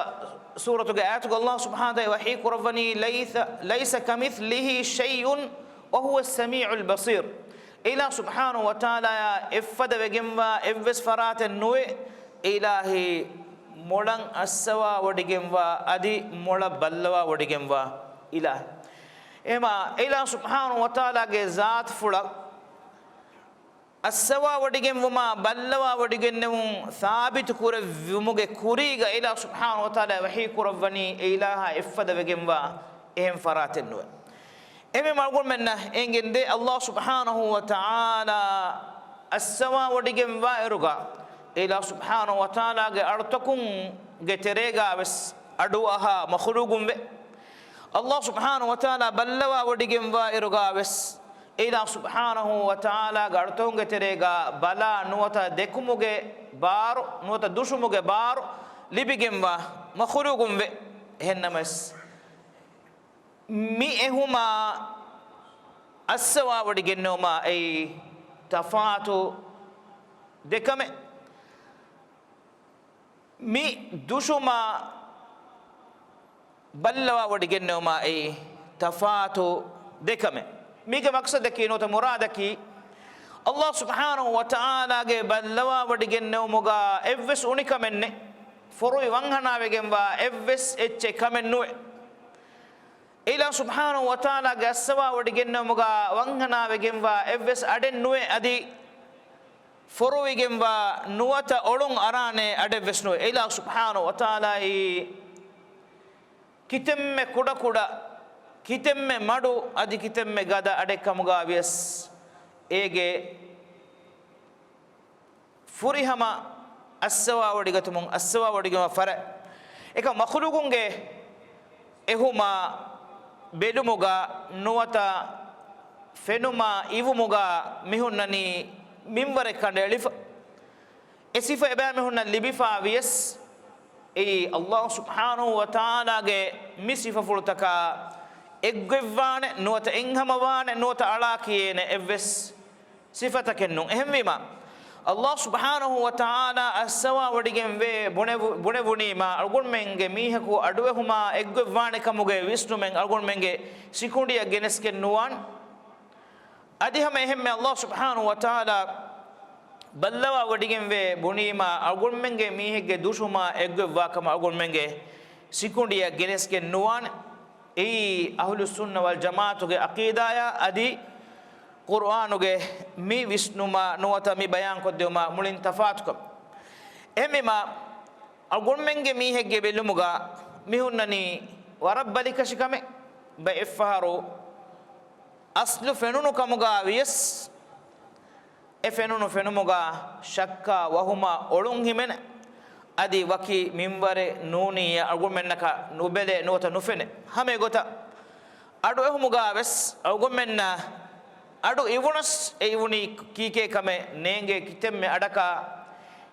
ސޫރަތުގެ އާޔަތުގަ ﷲ ސުބްޙާނަހޫ ވަތަޢާލާ ވަޙީ ކުރައްވަނީ، ليس، ليس كمثله شيء وهو السميع البصير. އެ އިލާހު ސުބްޙާނަހޫ ވަތަޢާލާއާ އެއްފަދަ ވެގެންވާ އެއްވެސް ފަރާތެއް ނުވޭ. އެ އިލާހީ މޮޅަށް އައްސަވާވޮޑިގެންވާ އަދި މޮޅަށް ބައްލަވާވޮޑިގެންވާ އިލާހެއް. އެހެމާ އެ އިލާހު ސުބްޙާނަހޫ ވަތަޢާލާގެ ޒާތުފުޅަށް އައްސަވާވޮޑިގެންވުމާ ބައްލަވާވޮޑިގެންނެވުން ސާބިތު ކުރެއްވުމުގެ ކުރީގަ އެ އިލާހު ސުބްޙާނަހޫ ވަތަޢާލާ ވަޙީ ކުރައްވަނީ އެ އިލާހާ އެއްފަދަ ވެގެންވާ އެހެން ފަރާތެއް ނުވޭ. އެހެންވީމަ އަޅުގަނޑުމެންނަށް އެނގެންދޭ ﷲ ސުބްޙާނަހޫ ވަތަޢާލާ އައްސަވާވޮޑިގެންވާއިރުގަ، އެ އިލާހު ސުބްޙާނަހޫ ވަތަޢާލާގެ އަޅުތަކުންގެ ތެރޭގަވެސް އަޑުއަހާ މަޚުލޫޤުން ވޭ. ﷲ ސުބްޙާނަހޫ ވަތަޢާލާ ބައްލަވާވޮޑިގެންވާއިރުގަވެސް، އެ އިލާހު ސުބްޙާނަހޫ ވަތަޢާލާގެ އަޅުތަކުންގެ ތެރޭގަ ބަލާ ނުވަތަ ދެކުމުގެ ބާރު، ނުވަތަ ދުށުމުގެ ބާރު ލިބިގެންވާ މަޚުލޫޤުން ވޭ. އެހެންނަމަވެސް، މި އެހުމާ އައްސަވާވޮޑިގެންނެވުމާ އެއީ ތަފާތު ދެކަމެއް. މި ދުށުމާ ބައްލަވާވޮޑިގެންނެވުމާ އެއީ ތަފާތު ދެކަމެއް. މީގެ މަޤްޞަދަކީ ނުވަތަ މުރާދަކީ، ﷲ ސުބްޙާނަހޫ ވަތަޢާލާގެ ބައްލަވާވޮޑިގެންނެވުމުގަ އެއްވެސް އުނިކަމެއް ނެތް، ފޮރުވި ވަންހަނާވެގެންވާ އެއްވެސް އެއްޗެއް ކަމެއް ނުވޭ. އެ އިލާހު ސުބްޙާނަހޫ ވަތަޢާލާގެ އައްސަވާވޮޑިގެންނެވުމުގަ ވަންހަނާވެގެންވާ އެއްވެސް އަޑެއް ނުވޭ. އަދި ފޮރުވިގެންވާ ނުވަތަ އޮޅުން އަރާނެ އަޑެއްވެސް ނުވޭ. އެއިލާހު ސުބްޙާނަހު ވަތަޢާލާއީ ކިތަންމެ ކުޑަކުޑަ، ކިތަންމެ މަޑު، އަދި ކިތަންމެ ގަދަ އަޑެއްކަމުގާ ވިޔަސް، އޭގެ ފުރިހަމަ އައްސަވާވޮޑިގަތުމުން އައްސަވާވޮޑިގެންވާ ފަރާތް. އެކަމް މަޚުލޫގުންގެ އެހުމާ ބެލުމުގަ ނުވަތަ ފެނުމާ އިވުމުގަ މިހުންނަނީ މިންވަރެއް ކަނޑައެޅިފަ. އެ ސިފަ އެބައިމީހުންނަށް ލިބިފާ ވިޔަސް، އެއީ އައްލާހު ސުބްޙާނަހު ވަތަޢާލާގެ މި ސިފަފުޅުތަކާ އެއްގޮތްވާނެ، ނުވަތަ އެއްހަމަވާނެ، ނުވަތަ އަޅާ ކިޔޭނެ އެއްވެސް ސިފަތަކެއް ނޫން. އެހެންވީމާ، އައްލާހު ސުބްޙާނަހު ވަތަޢާލާ އައްސަވާވޮޑިގެންވޭ ބުނެވު-، ބުނެވުނީމާ، އަޅުގަނޑުމެންގެ މީހަކު އަޑުއެހުމާ އެއްގޮތްވާނެ ކަމުގެ ވިސްނުމެއް އަޅުގަނޑުމެންގެ ސިކުނޑިއަށް ގެނެސްގެން ނުވާނެ. އަދި ހަމަ އެހެންމެ އައްލާހު ސުބްޙާނަހު ވަތަޢާލާ ބައްލަވާ ވޮޑިގެންވޭ ބުނީމާ، އަޅުގަނޑުމެންގެ މީހެއްގެ ދުށުމާ އެއްގޮތްވާކަމަށް އަޅުގަނޑުމެންގެ ސިކުނޑިއަށް ގެނެސްގެން ނުވާނެ. އެއީ އަހުލުއްސުންނަ ވަލްޖަމާޢަތުގެ ޢަޤީދާޔާ އަދި ޤުރުއާނުގެ މި ވިސްނުމާ ނުވަތަ މި ބަޔާންކޮށްދެވުމާ މުޅިން ތަފާތުކަމެއް. އެހެންވީމާ، އަޅުގަނޑުމެންގެ މީހެއްގެ ބެލުމުގަ މިހުންނަނީ ވަރަށް ބަލިކަށި ކަމެއް. ބައެއްފަހަރު އަސްލު ފެނުނު ކަމުގަ ވިޔަސް، އެ ފެނުނު ފެނުމުގަ ޝައްކާ ވަހުމާ އޮޅުން ހިމެނޭ. އަދި ވަކި މިންވަރެއް ނޫނިއްޔާ އަޅުގަނޑުމެންނަކަށް ނުބެލޭ ނުވަތަ ނުފެނޭ. ހަމަ އެގޮތަށް އަޑުއެހުމުގަ ވެސް އަޅުގަނޑުމެންނަށް އަޑު އިވުނަސް އެ އިވުނީ ކީކޭ ކަމެއް ނޭނގޭ ކިތަންމެ އަޑަކަށް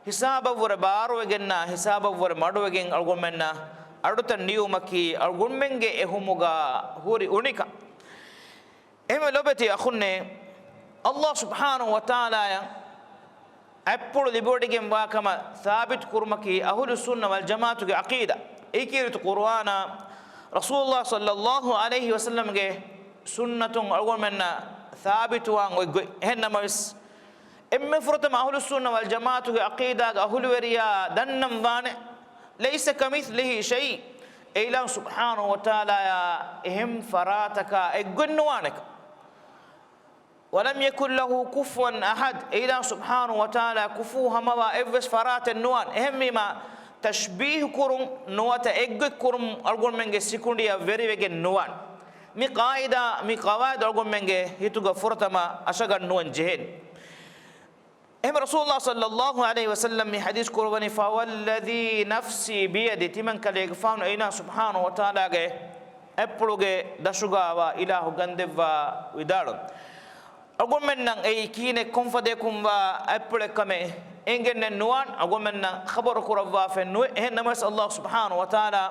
ހިސާބަށްވުރެ ބާރުވެގެންނާ ހިސާބަށްވުރެ މަޑުވެގެން އަޅުގަނޑުމެންނަށް އަޑުތައް ނިޔުމަކީ އަޅުގަނޑުމެންގެ އެހުމުގަ ހުރި އުނިކަން. އެހެންވެ ލޯބިވެތި އަޚުންނޭ، އައްލާހު ސުބްޙާނަހު ވަތަޢާލާއަށް އަތްޕުޅު ލިބިވޮޑިގެންވާ ކަމަށް ސާބިތު ކުރުމަކީ އަހުލުއްސުންނަ ވަލްޖަމާޢަތުގެ ޢަޤީދާ. އެއީ ކީރިތި ޤުރުއާނާ، ރަސޫލުﷲ ޞައްލައްލާހު ޢަލައިހި ވަސައްލަމްގެ ސުންނަތުން އަޅުގަނޑުމެންނަށް ސާބިތުވާން އޮތް ގޮތް. އެހެން ނަމަވެސް، އެންމެ ފުރަތަމަ އަހުލުއްސުންނަ ވަލްޖަމާޢަތުގެ ޢަޤީދާގެ އަހުލުވެރިޔާ ދަންނަން ވާނެ، ليس كمثله شيء، އެއިލާހު ސުބްޙާނަހު ވަތަޢާލާއާ އެހެން ފަރާތަކާ އެއްގޮތް ނުވާނެކަން. ولم يكن له كفوا أحد، އެއިލާހު ސުބްޙާނަހު ވަތަޢާލާ ކުފޫ ހަމަވާ އެއްވެސް ފަރާތެއް ނުވާނެ. އެހެންވީމާ، ތަޝްބީހު ކުރުން ނުވަތަ އެއްގޮތް ކުރުން އަޅުގަނޑުމެންގެ ސިކުނޑިއަށް ވެރިވެގެން ނުވާނެ. މި ޤާޢިދާ، މި ޤަވާޢިދު އަޅުގަނޑުމެންގެ ހިތުގަ ފުރަތަމަ އަށަގަން ނުވަން ޖެހޭނެ. އެހެން ރަސޫލުﷲ ޞައްލައްލާހު ޢަލައިހި ވަސައްލަމް މި ޙަދީޘް ކުރައްވަނީ، فوالذي نفسي بيده، ތިމަން ކަލޭގެފާނު އެއިލާހު ސުބްޙާނަހު ވަތަޢާލާގެ އަތްޕުޅުގެ ދަށުގާވާ އިލާހު ގަންދެއްވާ ވިދާޅުވި. އަޅުގަނޑުމެންނަށް އެއީ ކިހިނެއް ކޮންފަދަޔަކުންވާ އަތްޕުޅެއްކަމެއް އެނގެންނެއް ނުވާން، އަޅުގަނޑުމެންނަށް ޚަބަރު ކުރައްވާފައެއް ނުވޭ. އެހެން ނަމަވެސް އައްލާހު ސުބްޙާނަހު ވަތަޢާލާ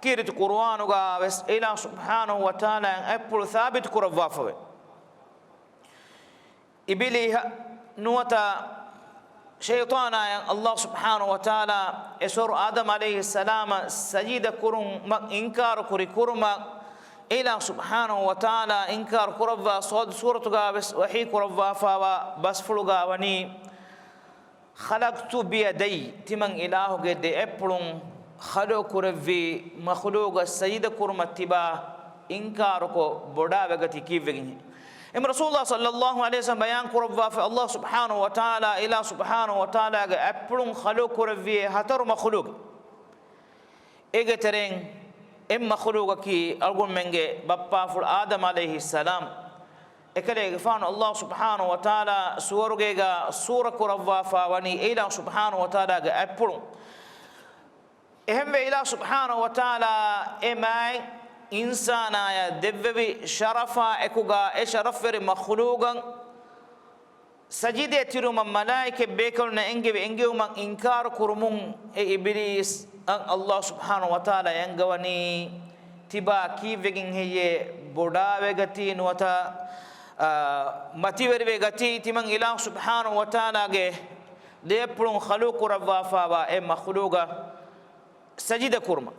ކީރިތި ޤުރުއާނުގާ ވެސް އެއިލާހު ސުބްޙާނަހު ވަތަޢާލާއަށް އަތްޕުޅު ސާބިތު ކުރައްވާފަވޭ. އިބިލީހަށް ނުވަތަ ޝައިޠާނާއަށް އައްލާހު ސުބްޙާނަހު ވަތަޢާލާ އެ ސޯރު އާދަމް ޢަލައިހިއްސަލާމަށް ސަޖިދަ ކުރުމަށް އިންކާރު ކުރި ކުރުމަށް އެއިލާހު ސުބްޙާނަހު ވަތަޢާލާ އިންކާރު ކުރައްވާ ޞައްދު ސޫރަތުގާ ވެސް ވަޙީ ކުރައްވާފާވާ ބަސްފުޅުގާ ވަނީ، خلقت بيدي، ތިމަން އިލާހުގެ ދެ އަތްޕުޅުން ޚަލްޤު ކުރެއްވީ، މަޚްލޫޤަށް ސަޖިދަ ކުރުމަށް ތިބާ އިންކާރުކޮށް ބޮޑާވެގަތީ ކީއްވެގެންހޭ؟ އެހެން ރަސޫލުﷲ ޞައްލައްލާހު ޢަލައިހި ވަސައްލަމް ބަޔާން ކުރައްވާފަ، އައްލާހު ސުބްޙާނަހު ވަތަޢާލާ، އިލާހު ސުބްޙާނަހު ވަތަޢާލާގެ އަތްޕުޅުން ޚަލްޤު ކުރެއްވިއޭ ހަތަރު މަޚްލޫޤެއް. އޭގެ ތެރެއިން އެއް މަޚްލޫޤަކީ އަޅުގަނޑުމެންގެ ބައްޕާފުޅު އާދަމް ޢަލައިހިއްސަލާމް. އެކަލޭގެފާނު އައްލާހު ސުބްޙާނަހު ވަތަޢާލާ ސުވަރުގޭގާ ސޫރަ ކުރައްވާފާ ވަނީ އެއިލާހު ސުބްޙާނަހު ވަތަޢާލާގެ އަތްޕުޅުން. އެހެންވެ، އިލާހު ސުބްޙާނަހު ވަތަޢާލާ އެ މާތް އިންސާނާޔަށް ދެއްވެވި ޝަރަފާ އެކުގާ އެ ޝަރަފްވެރި މަޚްލޫޤަށް ސަޖިދައަށް ތިރުމަށް މަލާއިކަތް ބޭކަލުންނަށް އެންގެވި އެންގެވުމަށް އިންކާރު ކުރުމުން އެ އިބިލީސްއަށް އައްލާހު ސުބްޙާނަހު ވަތަޢާލާ އަންގަވަނީ ތިބާ ކީއްވެގެން ހެއްޔޭ ބޮޑާވެގަތީ ނުވަތަ، އާ، މަތިވެރިވެގަތީ؟ ތިމަން އިލާހު ސުބްޙާނަހު ވަތަޢާލާގެ ދެ އަތްޕުޅުން ޚަލްޤު ކުރައްވާފާވާ އެ މަޚްލޫޤަށް ސަޖިދަ ކުރުމަށް.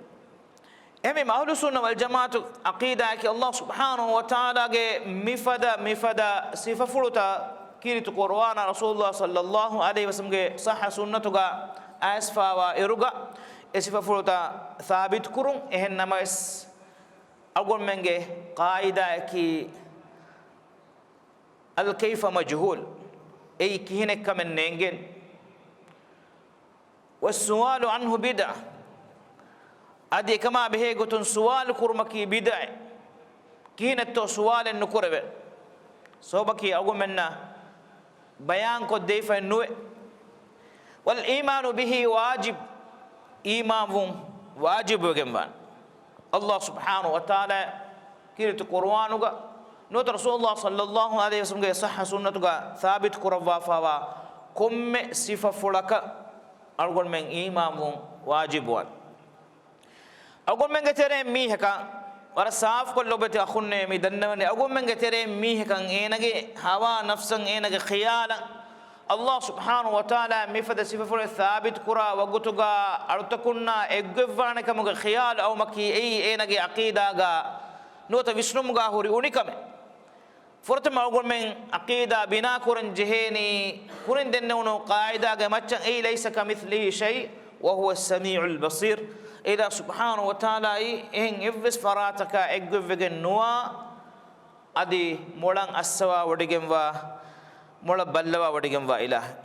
އެހެންވީމަ، އަހުލުއްސުންނަ ވަލްޖަމާޢަތު ޢަޤީދާއަކީ އައްލާހު ސުބްޙާނަހު ވަތަޢާލާގެ މިފަދަ، މިފަދަ ސިފަފުޅުތައް ކީރިތި ޤުރުއާނާ ރަސޫލުﷲ ޞައްލައްލާހު ޢަލައިހި ވަސައްލަމްގެ ޞައްޙަ ސުންނަތުގަ އައިސްފާވާ އިރުގަ، އެ ސިފަފުޅުތައް ސާބިތު ކުރުން. އެހެން ނަމަވެސް، އަޅުގަނޑުމެންގެ ޤާޢިދާއަކީ، الكيف مجهول، އެއީ ކިހިނެއްކަމެއް ނޭނގެން. والسؤال عنه بدعة. އަދި އެކަމާ ބެހޭ ގޮތުން ސުވާލު ކުރުމަކީ ބިދްޢައެއް. ކިހިނެއްތޯ ސުވާލެއް ނުކުރެވޭ. ސަބަބަކީ އަޅުގަނޑުމެންނަށް ބަޔާންކޮށްދެވިފައެއް ނުވޭ. والإيمان به واجب. އީމާންވުން ވާޖިބުވެގެންވާނެ. ﷲ ސުބްޙާނަހޫ ވަތަޢާލާ ކީރިތި ޤުރުއާނުގަ ނުވަތަ ރަސޫލުﷲ ޞައްލަﷲ ޢަލައިހި ވަސައްލަމްގެ ޞައްޙަ ސުންނަތުގަ ސާބިތު ކުރައްވާފައިވާ ކޮންމެ ސިފަފުޅަކަށް އަޅުގަނޑުމެން އީމާންވުން ވާޖިބުވާނެ. އަޅުގަނޑުމެންގެ ތެރެއިން މީހަކަށް، ވަރަށް ސާފުކޮށްލަ އޮބެތި އަޚުންނޭ މި ދަންނަވަނީ، އަޅުގަނޑުމެންގެ ތެރެއިން މީހަކަށް އޭނަގެ ހަވާ ނަފްސަށް އޭނަގެ ޚިޔާލަށް ﷲ ސުބްޙާނަހޫ ވަތަޢާލާ މިފަދަ ސިފަފުޅެއް ސާބިތުކުރާ ވަގުތުގަ އަޅުތަކުންނާ އެއްގޮތްވާނެކަމުގެ ޚިޔާލު އައުމަކީ އެއީ އޭނަގެ ޢަޤީދާގަ ނުވަތަ ވިސްނުމުގަ ހުރި އުނިކަމެއް. ފުރަތަމަ އަޅުގަނޑުމެން ޢަޤީދާ ބިނާކުރަން ޖެހޭނީ ކުރިން ދެންނެވުނު ޤާޢިދާގެ މައްޗަށް، އެއީ ليس كمثله شيء وهو السميع البصير. އިލާހު ސުބްޙާނަހޫ ވަތަޢާލާއީ އެހެން އެއްވެސް ފަރާތަކާ އެއްގޮތްވެގެން ނުވާ، އަދި މޮޅަށް އައްސަވާވޮޑިގެންވާ، މޮޅަށް ބައްލަވާވޮޑިގެންވާ އިލާހެއް.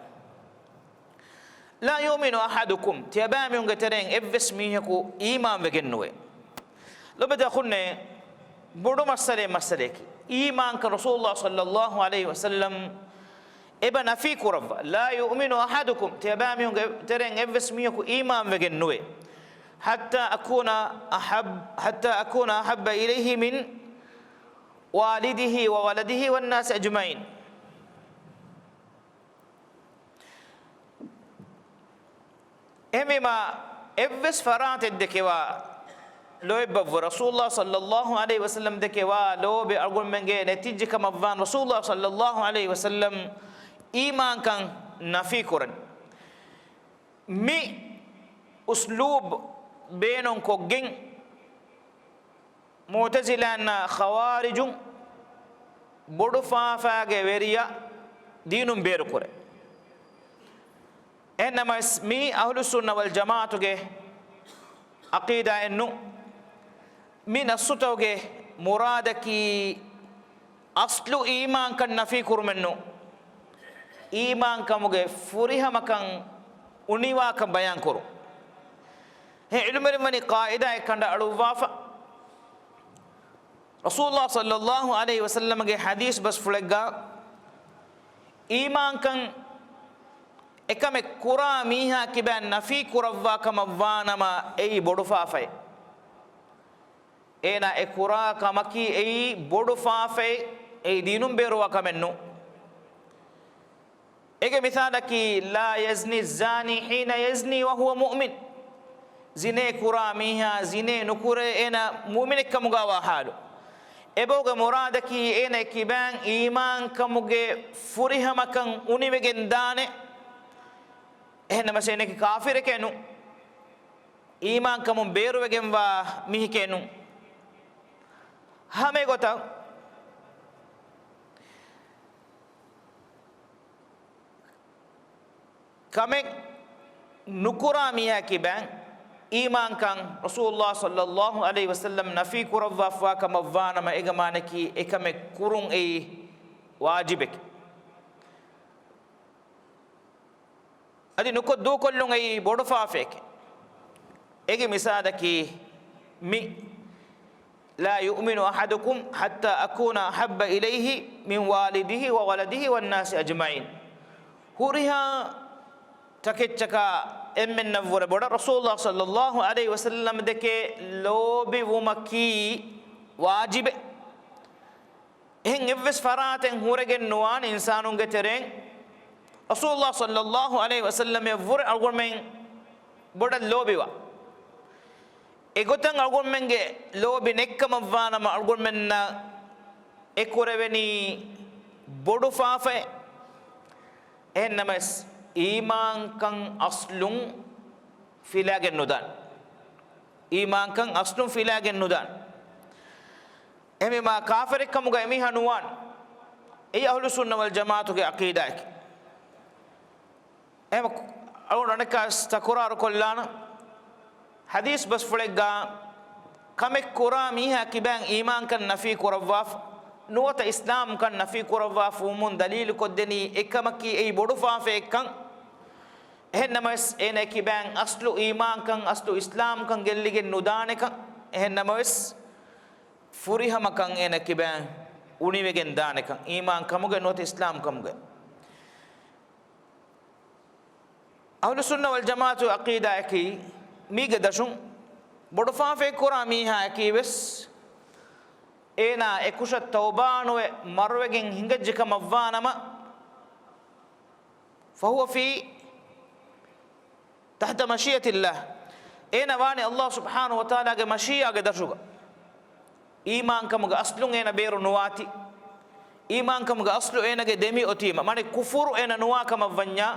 لا يؤمن أحدكم، ތިޔަބައިމީހުންގެ ތެރެއިން އެއްވެސް މީހަކު އީމާންވެގެން ނުވޭ. ލޮބެތި އަޚުންނޭ، ބޮޑު މައްސަލައެއް މައްސަލަޔަކީ، އީމާންކަން ރަސޫލުﷲ ޞައްލަﷲ ޢަލައިހި ވަސައްލަމް އެބަ ނަފީ ކުރައްވާ. لا يؤمن أحدكم، ތިޔަބައިމީހުންގެ ތެރެއިން އެއްވެސް މީހަކު އީމާންވެގެން ނުވޭ. حتى أكون أحب، حتى أكون أحب إليه من والده وولده والناس أجمعين. އެހެންވީމާ، އެއްވެސް ފަރާތެއް ދެކެވާ ލޯތްބަށްވުރެ، ރަސޫލުﷲ ޞައްލަﷲ ޢަލައިހި ވަސައްލަމް ދެކެވާ ލޯބި އަޅުގަނޑުމެންގެ ނެތިއްޖެ ކަމަށްވާން، ރަސޫލުﷲ ޞައްލަﷲ ޢަލައިހި ވަސައްލަމް އީމާންކަން ނަފީ ކުރަން. މި އުސްލޫބް ބޭނުންކޮށްގެން، މުޢުތަޒިލާންނާ ޚަވާރިޖުން ބޮޑުފާފައިގެ ވެރިޔާ ދީނުން ބޭރުކުރޭ. އެހެންނަމަވެސް، މީ އަހުލުއްސުންނަ ވަލްޖަމާޢަތުގެ ޢަޤީދާއެއްނު. މި ނައްޞުތަކުގެ މުރާދަކީ އަޞްލު އީމާންކަން ނަފީ ކުރުމެއްނު، އީމާންކަމުގެ ފުރިހަމަކަން އުނިވާކަން ބަޔާންކުރުން. އެ ޢިލްމުވެރިން ވަނީ ޤާޢިދާއެއް ކަނޑައަޅުއްވާފަ، ރަސޫލުﷲ ޞައްލަﷲ ޢަލައިހި ވަސައްލަމްގެ ޙަދީޘް ބަސްފުޅެއްގަ، އީމާންކަން އެކަމެއް ކުރާ މީހާ ކިބައިން ނަފީ ކުރައްވާ ކަމަށް ވާނަމަ، އެއީ ބޮޑުފާފައެއް. އޭނާ އެ ކުރާ ކަމަކީ އެއީ ބޮޑު ފާފައެއް، އެއީ ދީނުން ބޭރުވާ ކަމެއް ނޫން. އޭގެ މިސާލަކީ، لا يزني الزاني حين يزني وهو مؤمن. ޒިނޭ ކުރާ މީހާ ޒިނޭ ނުކުރޭ އޭނާ މުއުމިނެއްކަމުގައިވާ ޙާލު. އެބައުގެ މުރާދަކީ އޭނާ ކިބައިން އީމާންކަމުގެ ފުރިހަމަކަން އުނިވެގެން ދާނެ. އެހެންނަމަސް އޭނަކީ ކާފިރެކޭ ނޫން. އީމާންކަމުން ބޭރުވެގެންވާ މީހެކޭ ނޫން. ހަމައެގޮތަށް ކަމެއް ނުކުރާ މީހާ ކިބައިން އީމާންކަން ރަސޫލުﷲ ޞައްލަﷲ ޢަލައިހި ވަސައްލަމް ނަފީ ކުރައްވާފައިވާ ކަމަށް ވާނަމަ، އޭގެ މާނައަކީ އެކަމެއް ކުރުން އެއީ ވާޖިބެކޭ. އަދި ނުކޮށް ދޫކޮށްލުން އެއީ ބޮޑު ފާފައެކޭ. އޭގެ މިސާލަކީ މި، لا يؤمن أحدكم حتى أكون أحب إليه من والده وولده والناس أجمعين. ހުރިހާ ތަކެއްޗަކާ އެންމެންނަށްވުރެ ބޮޑަށް ރަސޫލުﷲ ޞައްލަﷲ ޢަލައިހި ވަސައްލަމް ދެކެ ލޯބިވުމަކީ ވާޖިބެއް. އެހެން އެއްވެސް ފަރާތެއް ހުރެގެން ނުވާނެ އިންސާނުންގެ ތެރެއިން ރަސޫލުﷲ ޞައްލަﷲ ޢަލައިހި ވަސައްލަމަށްވުރެ އަޅުގަނޑުމެން ބޮޑަށް ލޯބިވާ. އެގޮތަށް އަޅުގަނޑުމެންގެ ލޯބި ނެތްކަމަށްވާނަމަ އަޅުގަނޑުމެންނަށް އެ ކުރެވެނީ ބޮޑު ފާފައެއް. އެހެންނަމަވެސް، އީމާންކަން އަސްލުން ފިލާގެން ނުދާނެ. އީމާންކަން އަސްލުން ފިލާގެން ނުދާނެ. އެހެންވީމާ، ކާފަރެއްކަމުގަ އެމީހާ ނުވާނެ. އެއީ އަހުލުއްސުންނަ ވަލްޖަމާޢަތުގެ ޢަޤީދާއަކީ. އެހެން އަޅުގަނޑު އަނެއްކާވެސް ތަކުރާރު ކޮށްލާނަން. ޙަދީޘް ބަސްފުޅެއްގަ ކަމެއް ކުރާ މީހާ ކިބައިން އީމާންކަން ނަފީ ކުރައްވާފަ. ނުވަތަ އިސްލާމްކަން ނަފީ ކުރައްވާފަ ވުމުން ދަލީލުކޮށްދެނީ އެކަމަކީ އެއީ ބޮޑު ފާފައެއްކަން. އެހެންނަމަވެސް އޭނަ ކިބައިން އަސްލު އީމާންކަން، އަސްލު އިސްލާމްކަން ގެއްލިގެން ނުދާނެކަން. އެހެންނަމަވެސް ފުރިހަމަކަން އޭނަ ކިބައިން އުނިވެގެން ދާނެކަން، އީމާންކަމުގައި ނުވަތަ އިސްލާމްކަމުގައި. އަހުލުއްސުންނަ ވަލްޖަމާޢަތުގެ ޢަޤީދާއަކީ، މީގެ ދަށުން ބޮޑު ފާފައެއް ކުރާ މީހާއަކީ ވެސް، އޭނާ އެކުށަށް ތައުބާނުވެ މަރުވެގެން ހިނގައްޖެ ކަމަށްވާނަމަ، فهو في تحت مشيئة الله، އޭނަ ވާނެ ﷲ ސުބްޙާނަހޫ ވަތަޢާލާގެ މަޝީއާގެ ދަށުގަ. އީމާންކަމުގެ އަސްލުން އޭނަ ބޭރު ނުވާތީ. އީމާންކަމުގެ އަސްލު އޭނަގެ ދެމި އޮތީމަ، މާނަ ކުފުރު އޭނަ ނުވާ ކަމަށްވަންޏާ،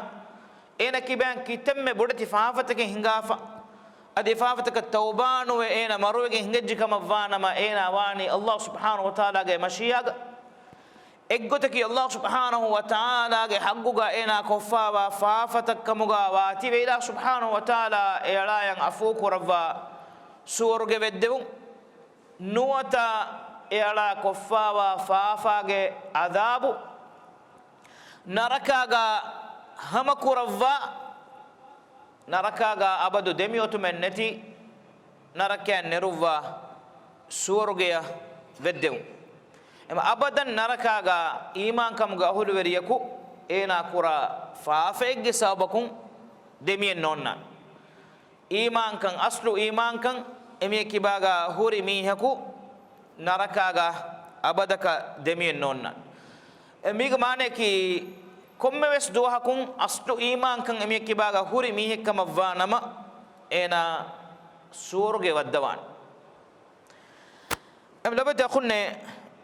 އޭނަ ކިބައިން ކިތަންމެ ބޮޑެތި ފާފަތަކެއް ހިނގާފަ، އަދި އެ ފާފަތަކަށް ތައުބާނުވެ އޭނަ މަރުވެގެން ހިނގައްޖެ ކަމަށްވާނަމަ، އޭނާ ވާނީ ﷲ ސުބްޙާނަހޫ ވަތަޢާލާގެ މަޝީއާގަ. އެއްގޮތަކީ ﷲ ސުބްޙާނަހޫ ވަތަޢާލާގެ ޙައްޤުގަ އޭނާ ކޮށްފާވާ ފާފަތައްކަމުގަ ވާތީވެ، އިލާހު ސުބްޙާނަހޫ ވަތަޢާލާ އެއަޅާޔަށް ޢަފޫ ކުރައްވާ ސުވަރުގެ ވެއްދެވުން. ނުވަތަ އެއަޅާ ކޮށްފާވާ ފާފާގެ ޢަޛާބު ނަރަކާގަ ހަމަކުރައްވާ، ނަރަކާގަ އަބަދު ދެމިއޮތުމެއް ނެތި، ނަރަކައިން ނެރުއްވާ ސުވަރުގެޔަށް ވެއްދެވުން. އެމަ އަބަދަން ނަރަކާގަ އީމާންކަމުގެ އަހުލުވެރިޔަކު އޭނާ ކުރާ ފާފައެއްގެ ސަބަބަކުން ދެމިއެއް ނޯންނާނެ. އީމާންކަން، އަސްލު އީމާންކަން އެމީހެއް ކިބާގަ ހުރި މީހަކު ނަރަކާގަ އަބަދަކަށް ދެމިއެއް ނޯންނާނެ. އެ މީގެ މާނަޔަކީ، ކޮންމެވެސް ދުވަހަކުން އަސްލު އީމާންކަން އެމީހެއް ކިބާގަ ހުރި މީހެއް ކަމަށްވާ ނަމަ، އޭނާ ސުވަރުގެ ވައްދަވާނެ. އެމް ލޮބެތި އަޚުންނޭ،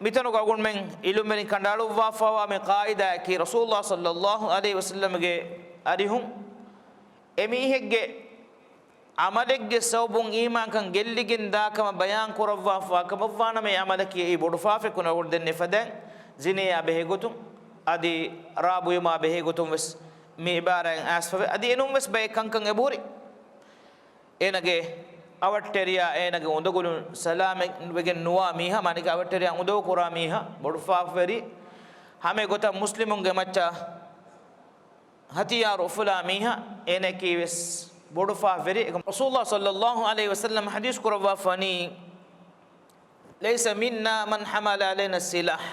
މިތަނުގަ އަޅުގަނޑުމެން ޢިލްމުވެރިން ކަނޑައަޅުއްވާފަވާ މި ޤާޢިދާއަކީ، ރަސޫލުﷲ ޞައްލައްލާހު ޢަލައިހި ވަސައްލަމްގެ އަރިހުން އެމީހެއްގެ ޢަމަލެއްގެ ސަބަބުން އީމާންކަން ގެއްލިގެން ދާ ކަމަށް ބަޔާން ކުރައްވާފަވާ ކަމަށްވާނަމަ، އެ ޢަމަލަކީ އެއީ ބޮޑު ފާފައެއްކަން އަޅުގަނޑު ދެންނެވި ފަދައިން، ޒިނޭއާ ބެހޭގޮތުން އަދި ރާ ބުއިމާ ބެހޭގޮތުން ވެސް މި ޢިބާރާތް އައިސްފަވޭ. އަދި އެނޫން ވެސް ބައެއް ކަންކަން އެބަހުރި. އޭނަގެ އަވަށްޓެރިޔާ، އޭނަގެ އުނދަގުލުން ސަލާމަތްވެގެން ނުވާ މީހާ، މާނައަކީ އަވަށްޓެރިޔާ އުނދަގޫ ކުރާ މީހާ، ބޮޑު ފާފަވެރި. ހަމަ އެގޮތަށް މުސްލިމުންގެ މައްޗަށް ހަތިޔާރު އުފުލާ މީހާ، އޭނައަކީ ވެސް ބޮޑު ފާފަވެރި. އެކަމަ ރަސޫލުﷲ ޞައްލައްލާހު ޢަލައިހި ވަސައްލަމް ޙަދީޘް ކުރައްވާފަވަނީ، ليس منا من حمل علينا السلاح.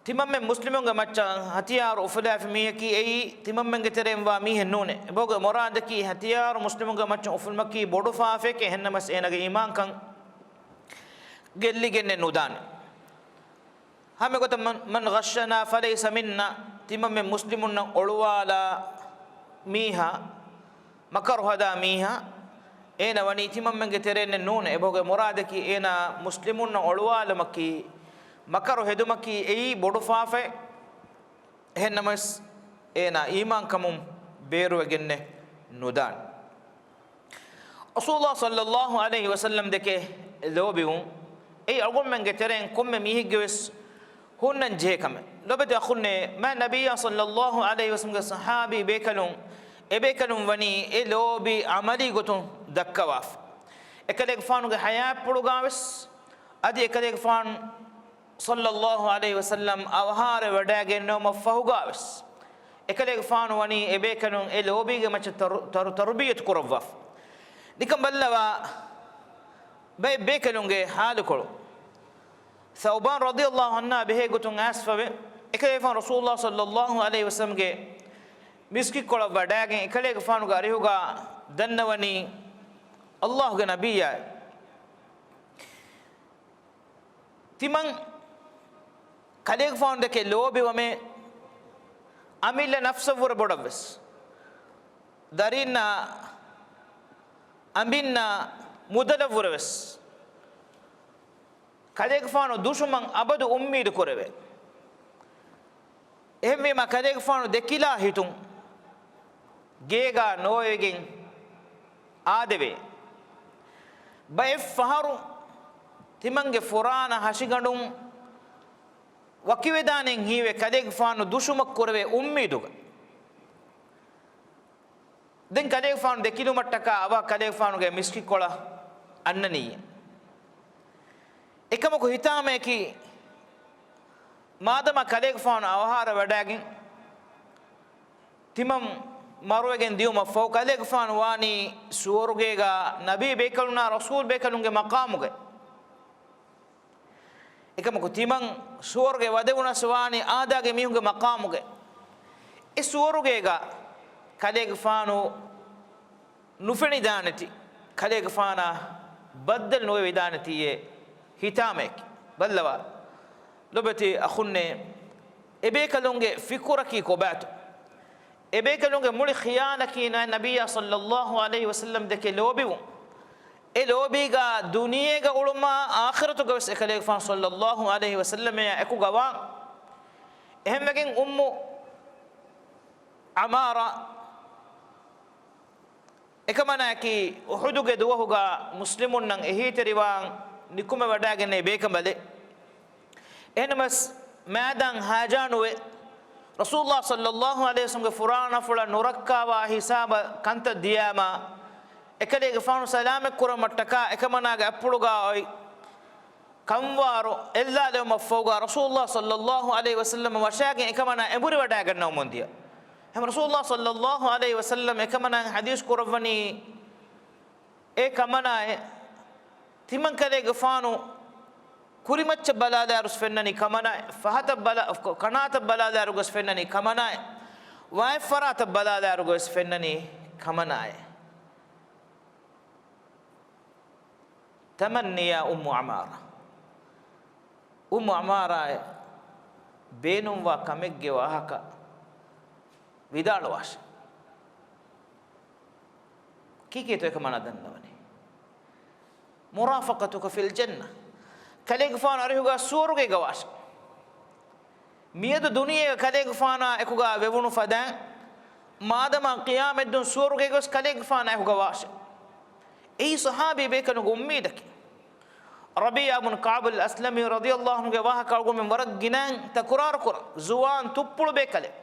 ތިމަންމެން މުސްލިމުންގެ މައްޗަށް ހަތިޔާރު އުފުލާފި މީހަކީ އެއީ ތިމަންމެންގެ ތެރެއިން ވާ މީހެއް ނޫނޭ. އެބަހުގެ މުރާދަކީ ހަތިޔާރު މުސްލިމުންގެ މައްޗަށް އުފުލުމަކީ ބޮޑު ފާފައެކޭ، އެހެންނަމަވެސް އޭނަގެ އީމާންކަން ގެއްލިގެންނެއް ނުދާނެ. ހަމަ ގޮތަށް من، من غشنا فليس منا، ތިމަންމެން މުސްލިމުންނަށް އޮޅުވާލާ މީހާ، މަކަރު ހަދާ މީހާ، އޭނަ ވަނީ ތިމަންމެންގެ ތެރެއިންނެއް ނޫނޭ. އެބަހުގެ މުރާދަކީ އޭނާ މުސްލިމުންނަށް އޮޅުވާލުމަކީ، މަކަރު ހެދުމަކީ އެއީ ބޮޑު ފާފައެއް. އެހެންނަމަވެސް އޭނާ އީމާންކަމުން ބޭރުވެގެންނެއް ނުދާނެ. ރަސޫލުﷲ ޞައްލައްލާހު ޢަލައިހި ވަސައްލަމް ދެކެ ލޯބިވުން، އެއީ އަޅުގަނޑުމެންގެ ތެރެއިން ކޮންމެ މީހެއްގެ ވެސް ހުންނަން ޖެހޭ ކަމެއް. ލޮބެތި އަޚުންނޭ، މާތް ނަބިއްޔާ ޞައްލައްލާހު ޢަލައިހި ވަސައްލަމްގެ ޞަޙާބީ ބޭކަލުން، އެ ބޭކަލުން ވަނީ އެ ލޯބި ޢަމަލީ ގޮތުން ދައްކަވާފަ. އެކަލޭގެފާނުގެ ޙަޔާތްޕުޅުގާ ވެސް، އަދި އެކަލޭގެފާނު ޞައްލައްލާހު ޢަލައިހި ވަސައްލަމް އަވަހާރަވެވަޑައިގެން ނައުމަށް ފަހުގާ ވެސް، އެކަލޭގެފާނު ވަނީ އެ ބޭކަލުން އެ ލޯބީގެ މައްޗަށް ތަރު-، ތަރު-، ތަރުބިއްޔަތު ކުރައްވާފަ. ނިކަން ބައްލަވާ، ބައެއް ބޭކަލުންގެ ޙާލުކޮޅު. ޘައުބާން ރަޟިޔައްލާހު ޢަންހާ ބެހޭ ގޮތުން އައިސްފަވެ، އެކަލޭގެފާނު ރަސޫލުﷲ ޞައްލައްލާހު ޢަލައިހި ވަސައްލަމްގެ މިސްކިތްކޮޅަށް ވަޑައިގެން އެކަލޭގެފާނުގެ އަރިހުގާ ދަންނަވަނީ، ﷲގެ ނަބިއްޔާ، ތިމަން ކަލޭގެފާނު ދެކެ ލޯބިވަމޭ، އަމިއްލަ ނަފްސަށްވުރެ ބޮޑަށްވެސް، ދަރީންނާ އަނބިންނާ މުދަލަށްވުރެވެސް، ކަލޭގެފާނު ދުށުމަށް އަބަދު އުއްމީދު ކުރެވޭ. އެހެންވީމާ، ކަލޭގެފާނު ދެކިލާ ހިތުން ގޭގާ ނޯވެގެން އާދެވޭ. ބައެއް ފަހަރު ތިމަންގެ ފުރާނަ ހަށިގަނޑުން ވަކިވެދާނެން ހީވޭ، ކަލޭގެފާނު ދުށުމަށް ކުރެވޭ އުއްމީދުގަ. ދެން ކަލޭގެފާނު ދެކިލުމަށްޓަކާ އަވަހަށް ކަލޭގެފާނުގެ މިސްކިތްކޮޅަށް އަންނަނީ. އެކަމަކު ހިތާމަޔަކީ، މާދަމާ ކަލޭގެފާނު އަވަހާރަވެވަޑައިގެން ތިމަން މަރުވެގެން ދިޔުމަށްފަހު، ކަލޭގެފާނު ވާނީ ސުވަރުގޭގަ ނަބީ ބޭކަލުންނާ ރަސޫލް ބޭކަލުންގެ މަޤާމުގައި. އެކަމަކު ތިމަން ސުވަރުގެ ވަދެވުނަސް ވާނީ އާދައިގެ މީހުންގެ މަޤާމުގައި. އެ ސުވަރުގޭގަ ކަލޭގެފާނު ނުފެނިދާނެތީ، ކަލޭގެފާނާ ބައްދަލު ނުވެވިދާނެތީއޭ ހިތާމަޔަކީ. ބައްލަވާ، ލޮބެތި އަޚުންނޭ، އެބޭކަލުންގެ ފިކުރަކީ ކޮބާތޯ؟ އެބޭކަލުންގެ މުޅި ޚިޔާލަކީ ނަ-، ނަބިއްޔާ ޞައްލައްލާހު ޢަލައިހި ވަސައްލަމް ދެކެ ލޯބިވުން. އެ ލޯބީގަ ދުނިޔޭގަ އުޅުމާ އާޚިރަތުގަވެސް އެކަލޭގެފާނު ޞައްލައްލާހު ޢަލައިހި ވަސައްލަމެއާ އެކުގަވާން. އެހެންވެގެން އުއްމު ޢަމާރާ އެކަމަނާއަކީ، އުޙުދުގެ ދުވަހުގަ މުސްލިމުންނަށް އެހީތެރިވާން ނިކުމެވަޑައިގެންނެވި ބޭކަނބަލެއް. އެހެންނަމަވެސް، މާދަން ހާޖާނުވެ، ރަސޫލުﷲ ޞައްލައްލާހު ޢަލައިހި ވަސައްލަމްގެ ފުރާނަފުޅަށް ނުރައްކާވާ ހިސާބަށް ކަންތައް ދިޔާމާ، އެކަލޭގެފާނު ސަލާމަތްކުރުމަށްޓަކާ އެކަމަނާގެ އަތްޕުޅުގަ އޮތް ކަންވާރު އެއްލާލެވުމަށްފަހުގަ ރަސޫލުﷲ ޞައްލައްލާހު ޢަލައިހި ވަސައްލަމަށް ވަށައިގެން އެކަމަނާ އެނބުރިވަޑައިގަންނަވަމުން ދިޔަ. އެހެން ރަސޫލުﷲ ޞައްލައްލާހު ޢަލައިހި ވަސައްލަމް އެކަމަނާއަށް ޙަދީޘް ކުރައްވަނީ، އޭ ކަމަނާއޭ، ތިމަންކަލޭގެފާނު ކުރިމައްޗަށް ބަލާލާއިރުސް ފެންނަނީ ކަމަނާއޭ، ފަހަތަށް ބަލާ-، ކަނާތަށް ބަލާލާއިރުގަސް ފެންނަނީ ކަމަނާއޭ، ވާތްފަރާތަށް ބަލާލާއިރުގަސް ފެންނަނީ ކަމަނާއޭ. ތަމަންނިޔާ އުއްމު ޢަމާރާ. އުއްމު ޢަމާރާއަށް ބޭނުންވާ ކަމެއްގެ ވާހަކަ ވިދާޅުވާށެ. ކީކޭތޯ އެކަމަނާ ދަންނަވަނީ؟ މުރާފަޤަތުކަ ފިލް ޖަންނަ. ކަލޭގެފާނު އަރިހުގަ ސުވަރުގޭގަ ވާށެ. މިއަދު ދުނިޔޭގަ ކަލޭގެފާނާ އެކުގަ ވެވުނު ފަދައިން، މާދަމާ ޤިޔާމަތްދުން ސުވަރުގޭގަވެސް ކަލޭގެފާނާ އެކުގަ ވާށެ. އެއީ ޞަޙާބީ ބޭކަލުންގެ އުއްމީދަކީ. ރަބީޢާ ބުން ކަޢުބުލް އަސްލަމީ ރަޟިޔައްލާހު ޢަންހުގެ ވާހަކަ އަޅުގަނޑުމެން ވަރަށް ގިނައިން ތަކުރާރު ކުރަން. ޒުވާން ތުއްޕުޅު ބޭކަލެއް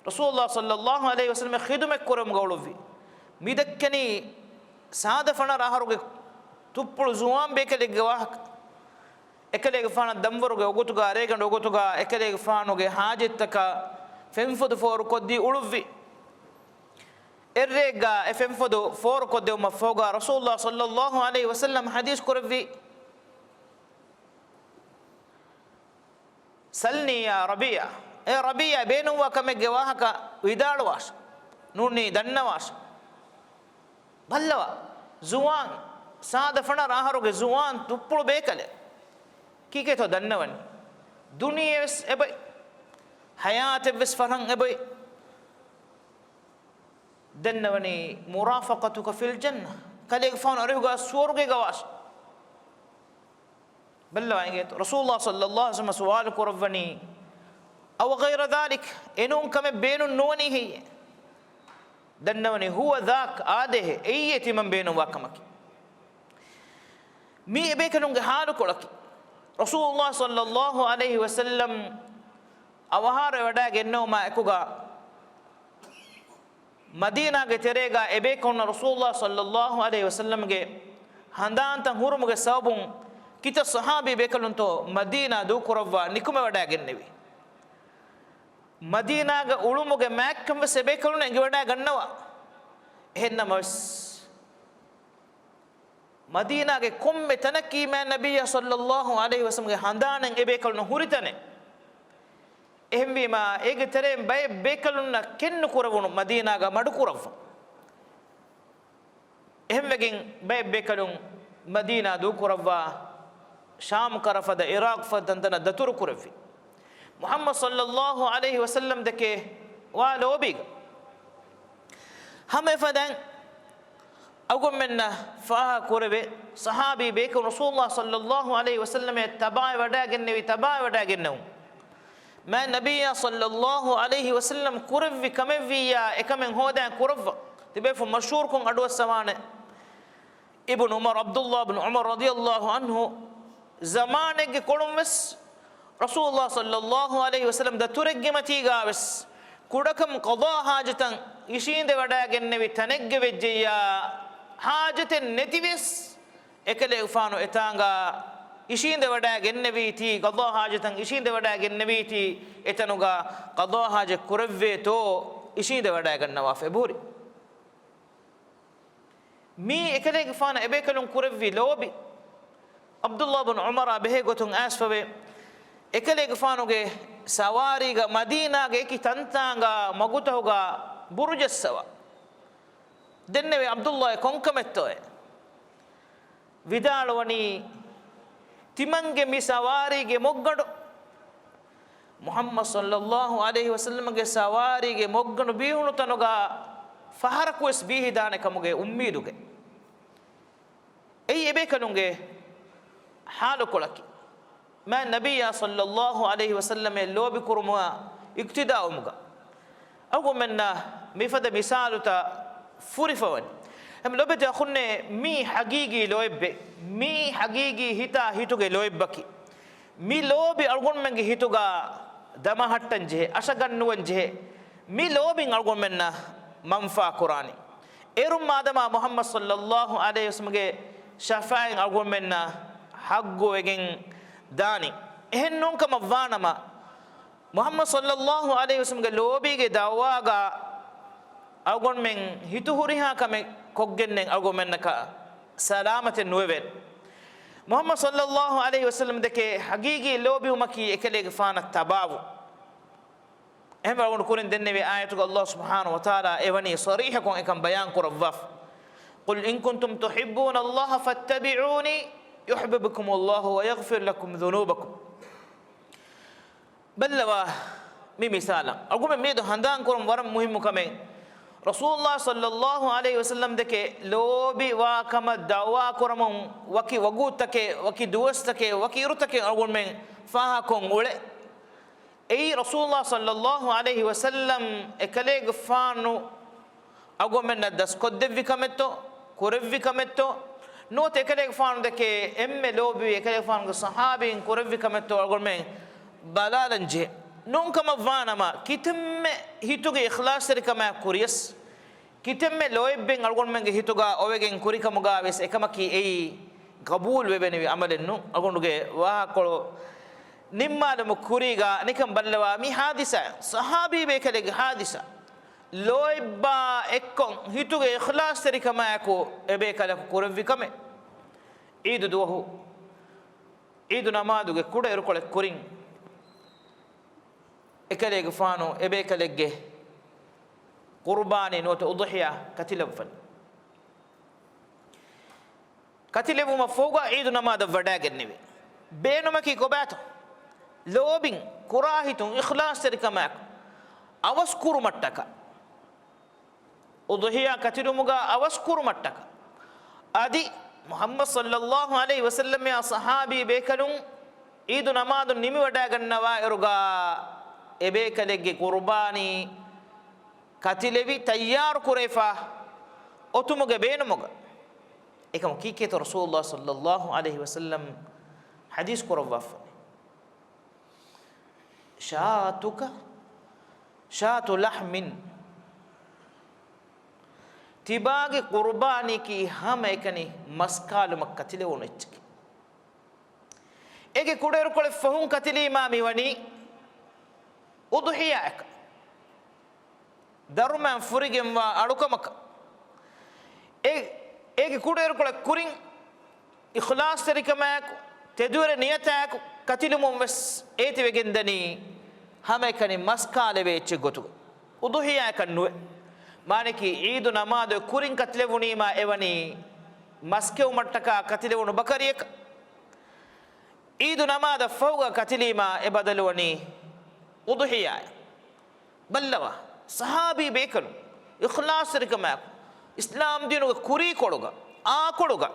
ރަސޫލުﷲ ޞައްލައްލާހު ޢަލައިހި ވަސައްލަމަށް ޚިދުމަތް ކުރަމުގަ އުޅުއްވި. މި ދައްކަނީ ސާދަ ފަނަރަ އަހަރުގެ ތުއްޕުޅު ޒުވާން ބޭކަލެއްގެ ވާހަކަ. އެކަލޭގެފާނަށް ދަންވަރުގެ އުގުތުގަ، ރޭގަނޑު އުގުތުގަ އެކަލޭގެފާނުގެ ޙާޖަތްތަކަށް ފެންފޮދު ފޯރުކޮށްދީ އުޅުއްވި. އެއްރެއެއްގަ އެ ފެންފޮދު ފޯރުކޮށްދެވުމަށްފަހުގަ ރަސޫލުﷲ ޞައްލައްލާހު ޢަލައިހި ވަސައްލަމް ޙަދީޘް ކުރެއްވި، ސަލްނީ ޔާ ރަބީޢާ. އޭ ރަބީޢާ، ބޭނުންވާ ކަމެއްގެ ވާހަކަ ވިދާޅުވާށެ. ނޫނީ ދަންނަވާށެ. ބައްލަވާ، ޒުވާން، ސާދަ ފަނަރަ އަހަރުގެ ޒުވާން ތުއްޕުޅު ބޭކަލެއް. ކީކޭތޯ ދަންނަވަނީ؟ ދުނިޔެވެސް އެބައި، ޙަޔާތެއްވެސް ފަރަހަން އެބައި. ދަންނަވަނީ މުރާފަޤަތުކަ ފިލް ޖަންނަ، ކަލޭގެފާނު އަރިހުގަ ސުވަރުގޭގަ ވާށެ. ބައްލަވާ އިނގޭތޯ. ރަސޫލުﷲ ޞައްލައްލާހު ޢަލައިހި ވަސައްލަމަ ސުވާލު ކުރައްވަނީ، އަވަ ޣައިރަ ޛާލިކް، އެނޫން ކަމެއް ބޭނުން ނުވަނީ ހެއްޔޭ؟ ދަންނަވަނީ، ހުވަ ޛާކް، އާދޭހޭ، އެއީ ތިމަން ބޭނުންވާ ކަމަކީ. މީ އެބޭކަލުންގެ ޙާލުކޮޅަކީ. ރަސޫލުﷲ ޞައްލައްލާހު ޢަލައިހި ވަސައްލަމް އަވަހާރަވެވަޑައިގެންނެވުމާ އެކުގަ، މަދީނާގެ ތެރޭގަ އެބޭކަލުންނަށް ރަސޫލުﷲ ޞައްލައްލާހު ޢަލައިހި ވަސައްލަމްގެ ހަނދާންތައް ހުރުމުގެ ސަބަބުން ކިތައް ޞަޙާބީ ބޭކަލުންތޯ މަދީނާ ދޫކުރައްވާ ނިކުމެވަޑައިގެންނެވި. މަދީނާގަ އުޅުމުގެ މާތްކަން ވެސް އެބޭކަލުން އެނގިވަޑައިގަންނަވާ. އެހެންނަމަވެސް، މަދީނާގެ ކޮންމެ ތަނަކީ މާތް ނަބިއްޔާ ޞައްލައްލާހު ޢަލައިހި ވަސައްލަމްގެ ހަނދާނެއް އެބޭކަލުންނަށް ހުރި ތަނެއް. އެހެންވީމާ، އޭގެ ތެރެއިން ބައެއް ބޭކަލުންނަށް ކެތްނުކުރެވުނު މަދީނާގަ މަޑުކުރައްވަން. އެހެންވެގެން ބައެއް ބޭކަލުން މަދީނާ ދޫކުރައްވާ، ޝާމް ކަރަ ފަދަ، ޢިރާޤް ފަދަ ތަންތަނަށް ދަތުރު ކުރެއްވި. މުޙައްމަދު ޞައްލައްލާހު ޢަލައިހި ވަސައްލަމް ދެކެ ވާ ލޯބީގަ. ހަމަ އެފަދައިން އަޅުގަނޑުމެންނަށް ފާހަގަ ކުރެވޭ، ޞަޙާބީ ބޭކަލުން ރަސޫލުﷲ ޞައްލައްލާހު ޢަލައިހި ވަސައްލަމަށް ތަބާވެވަޑައިގެންނެވި، ތަބާވެވަޑައިގެންނެވުން. މާތް ނަބިއްޔާ ޞައްލައްލާހު ޢަލައިހި ވަސައްލަމް ކުރެއްވި ކަމެއްވިއްޔާ، އެކަމެއް ހޯދާން ކުރައްވަ. ތިބޭފުޅުން މަޝްހޫރުކޮށް އަޑުއައްސަވާނެ. އިބްނު ޢުމަރު، ޢަބްދުﷲ ބިން ޢުމަރު ރަޟިޔަﷲ ޢަންހު ޒަމާނެއްގެ ކޮޅުން ވެސް ރަސޫލުﷲ ޞައްލައްލާހު ޢަލައިހި ވަސައްލަމް ދަތުރެއްގެ މަތީގާ ވެސް ކުޑަކަމު ޤަޟާ ޙާޖަތަށް އިށީނދެވަޑައިގެންނެވި ތަނެއްގެ ވެއްޖެއްޔާ، ޙާޖަތެއް ނެތިވެސް އެކަލޭގެފާނު އެތާނގާ އިށީނދެވަޑައިގެންނެވީތީ، ޤަޟާ ޙާޖަތަށް އިށީނދެވަޑައިގެންނެވީތީ، އެތަނުގަ ޤަޟާ ޙާޖަތް ކުރެއްވޭތޯ އިށީނދެވަޑައިގަންނަވާފަ އެބަހުރި. މީ އެކަލޭގެފާނަށް އެބޭކަލުން ކުރެއްވި ލޯބި. ޢަބްދުﷲ ބުން ޢުމަރާ ބެހޭ ގޮތުން އައިސްފަވޭ، އެކަލޭގެފާނުގެ ސަވާރީގަ މަދީނާގެ އެކި ތަންތާނގާ މަގުތަހުގަ ބުރުޖައްސަވާ. ދެންނެވި ޢަބްދުﷲ އެ ކޮންކަމެއްތޯއޭ؟ ވިދާޅުވަނީ، ތިމަންގެ މި ސަވާރީގެ މޮށްގަނޑު މުޙައްމަދު ޞައްލައްލާހު ޢަލައިހި ވަސައްލަމަގެ ސަވާރީގެ މޮށްގަނޑު ބީހުނު ތަނުގަ ފަހަރަކުވެސް ބީހިދާނެ ކަމުގެ އުއްމީދުގެ. އެއީ އެބޭކަލުންގެ ޙާލުކޮޅަކީ. މާތް ނަބިއްޔާ ޞައްލައްލާހު ޢަލައިހި ވަސައްލަމަށް ލޯބިކުރުމަށް އިޤްތިދާވުމުގަ އަޅުގަނޑުމެންނަށް މިފަދަ މިސާލުތައް ފުރިފަވަނީ. އެހެން ލޯބިވެތި އަޚުންނޭ، މީ ޙަޤީޤީ ލޯތްބެއް. މީ ޙަޤީޤީ ހިތާ ހިތުގެ ލޯތްބަކީ. މި ލޯބި އަޅުގަނޑުމެންގެ ހިތުގަ ދަމަހައްޓަން ޖެހޭ، އަށަގަންނުވަން ޖެހޭ. މި ލޯބިން އަޅުގަނޑުމެންނަށް މަންފާ ކުރާނީ. އޭރުން މާދަމާ މުޙައްމަދު ޞައްލައްލާހު ޢަލައިހި ވަސައްލަމަގެ ޝަފާޢަތް އަޅުގަނޑުމެންނަށް ޙައްޤުވެގެން ދާނީ. އެހެން ނޫންކަމަށް ވާނަމަ، މުޙައްމަދު ޞައްލައްލާހު ޢަލައިހި ވަސައްލަމަގެ ލޯބީގެ ދަޢުވާގަ އަޅުގަނޑުމެން ހިތު ހުރިހާ ކަމެއް ކޮށްގެންނެއް އަޅުގަނޑުމެންނަކަށް ސަލާމަތެއް ނުވެވޭނެ. މުޙައްމަދު ޞައްލައްލާހު ޢަލައިހި ވަސައްލަމަ ދެކޭ ޙަޤީޤީ ލޯބިވުމަކީ އެކަލޭގެފާނަށް ތަބާވުން. އެހެންވެ އަޅުގަނޑު ކުރިން ދެންނެވި އާޔަތުގަ ﷲ ސުބްޙާނަހު ވަތަޢާލާ އެވަނީ ޞަރީޙަކޮށް އެކަން ބަޔާން ކުރައްވާފަ. قل إن كنتم تحبون الله فاتبعوني يحببكم الله ويغفر لكم ذنوبكم. ބައްލަވާ މި މިސާލަށް. އަޅުގަނޑުމެން މިއަދު ހަނދާން ކުރަން ވަރަށް މުހިއްމު ކަމެއް. ރަސޫލުﷲ ޞައްލައްލާހު ޢަލައިހި ވަސައްލަމަ ދެކެ ލޯބިވާ ކަމަށް ދަޢުވާ ކުރަމުން ވަކި ވަގުތުތަކެއް، ވަކި ދުވަސްތަކެއް، ވަކި އިރުތަކެއް އަޅުގަނޑުމެން ފާހަގަކޮށް އުޅޭ. އެއީ ރަސޫލުﷲ ޞައްލައްލާހު ޢަލައިހި ވަސައްލަމް އެކަލޭގެފާނު އަޅުގަނޑުމެންނަށް ދަސްކޮށްދެއްވި ކަމެއްތޯ، ކުރެއްވި ކަމެއްތޯ، ނުވަތަ އެކަލޭގެފާނު ދެކެ އެންމެ ލޯބިވި އެކަލޭގެފާނުގެ ޞަޙާބީން ކުރެއްވި ކަމެއްތޯ އަޅުގަނޑުމެން ބަލާލަން ޖެހޭ. ނޫންކަމަށް ވާނަމަ، ކިތަންމެ ހިތުގެ އިޚްލާޞްތެރިކަމާއެކު ކުރިޔަސް، ކިތަންމެ ލޯތްބެއް އަޅުގަނޑުމެންގެ ހިތުގަ އޮވެގެން ކުރިކަމުގަ ވެސް އެކަމަކީ އެއީ ގަބޫލުވެވެނިވި ޢަމަލެއް ނޫން. އަޅުގަނޑުގެ ވާހަކަކޮޅު ނިންމާލުމުގެ ކުރީގަ ނިކަން ބައްލަވާ މި ޙާދިސާ، ޞަޙާބީ ބޭކަލެއްގެ ޙާދިސާ. ލޯތްބާ އެއްކޮށް ހިތުގެ އިޚްލާޞްތެރިކަމާއެކު އެބޭކަލަކު ކުރެއްވި ކަމެއް. ޢީދު ދުވަހު ޢީދު ނަމާދުގެ ކުޑަ އިރުކޮޅެއް ކުރިން އެކަލޭގެފާނު އެބޭކަލެއްގެ ޤުރުބާނީ ނުވަތަ އުޟުޙިޔާ ކަތިލައްވަނީ. ކަތިލެވުމަށްފަހުގަ ޢީދު ނަމާދަށް ވަޑައިގެންނެވި. ބޭނުމަކީ ކޮބާތޯ؟ ލޯބިން، ކުރާހިތުން، އިޚްލާޞްތެރިކަމާއެކު އަވަސް ކުރުމަށްޓަކާ، އުޟުޙިޔާ ކަތިލުމުގަ އަވަސް ކުރުމަށްޓަކާ. އަދި މުޙައްމަދު ޞައްލައްލާހު ޢަލައިހި ވަސައްލަމްއާ ޞަޙާބީ ބޭކަލުން ޢީދު ނަމާދު ނިމިވަޑައިގަންނަވާއިރުގަ އެބޭކަލެއްގެ ޤުރުބާނީ ކަތިލެވި ތައްޔާރު ކުރެވިފަ އޮތުމުގެ ބޭނުމުގަ. އެކަމަކު ކީކޭތޯ ރަސޫލުﷲ ޞައްލައްލާހު ޢަލައިހި ވަސައްލަމް ޙަދީޘް ކުރައްވާފަ؟ شاتك شاة لحم. ތިބާގެ ޤުރުބާނީކީ ހަމައެކަނި މަސްކާލުމަށް ކަތިލެވުނު އެއްޗަކީ. އޭގެ ކުޑައިރުކޮޅެއް ފަހުން ކަތިލީމާ މިވަނީ އުޟުޙިޔާއަކަށް، ދަރުމައިން ފުރިގެންވާ އަޅުކަމަކަށް. އޭ، އޭގެ ކުޑައިރުކޮޅެއް ކުރިން އިޚްލާޞްތެރިކަމާއެކު، ތެދުވެރި ނިޔަތާއެކު ކަތިލުމުން ވެސް އޭތިވެގެންދަނީ ހަމައެކަނި މަސްކާލެވޭ އެއްޗެއް ގޮތުގަ. އުޟުޙިޔާއަކަށް ނުވެ. މާނައަކީ ޢީދު ނަމާދު ކުރިން ކަތިލެވުނީމާ އެވަނީ މަސްކެއުމަށްޓަކާ ކަތިލެވުނު ބަކަރިއަކަށް. ޢީދު ނަމާދަށް ފަހުގަ ކަތިލީމާ އެ ބަދަލުވަނީ އުޟުޙިޔާއެއް. ބައްލަވާ، ޞަޙާބީ ބޭކަލުން އިޚްލާޞްތެރިކަމާއެކު، އިސްލާމް ދީނުގެ ކުރީކޮޅުގަ، އާކޮޅުގަ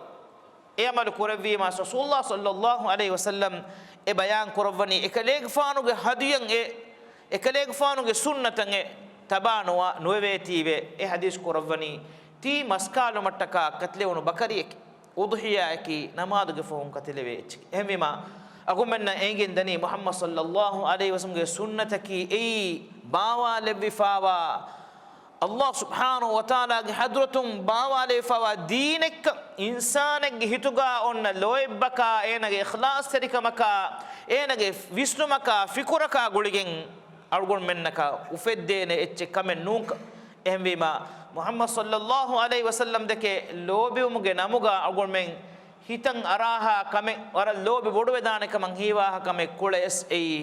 އެ ޢަމަލު ކުރެއްވީމާ، ރަސޫލުﷲ ޞައްލައްލާހު ޢަލައިހި ވަސައްލަމް އެ ބަޔާން ކުރައްވަނީ، އެކަލޭގެފާނުގެ ހަދުޔަށް އެ، އެކަލޭގެފާނުގެ ސުންނަތަށް އެ ތަބާ ނުވާ، ނުވެވޭތީވެ އެ ޙަދީޘް ކުރައްވަނީ، ތީ މަސްކާލުމަށްޓަކާ ކަތިލެވުނު ބަކަރިއެކޭ. އުޟުޙިޔާއަކީ ނަމާދުގެ ފަހުން ކަތިލެވޭ އެއްޗެކޭ. އެހެންވީމާ، އަޅުގަނޑުމެންނަށް އެނގެން ދަނީ މުޙައްމަދު ޞައްލައްލާހު ޢަލައިހި ވަސައްލަމްގެ ސުންނަތަކީ އެއީ ބާވާލެއްވިފާވާ ﷲ ސުބްޙާނަހޫ ވަތަޢާލާގެ ޙަޟްރަތުން ބާވާލެވިފައިވާ ދީނެއްކަން، އިންސާނެއްގެ ހިތުގަ އޮންނަ ލޯތްބަކާ، އޭނަގެ އިޚްލާޞްތެރިކަމަކާ، އޭނަގެ ވިސްނުމަކާ، ފިކުރަކާ ގުޅިގެން އަޅުގަނޑުމެންނަކަށް އުފެއްދޭނެ އެއްޗެއް ކަމެއް ނޫންކަން. އެހެންވީމަ، މުޙައްމަދު ޞައްލައްލާހު ޢަލައިހި ވަސައްލަމް ދެކެ ލޯބިވުމުގެ ނަމުގަ އަޅުގަނޑުމެން ހިތަށް އަރާހާ ކަމެއް، ވަރަށް ލޯބި ބޮޑުވެދާނެ ކަމަށް ހީވާހާ ކަމެއް ކުޅައިސް އެއީ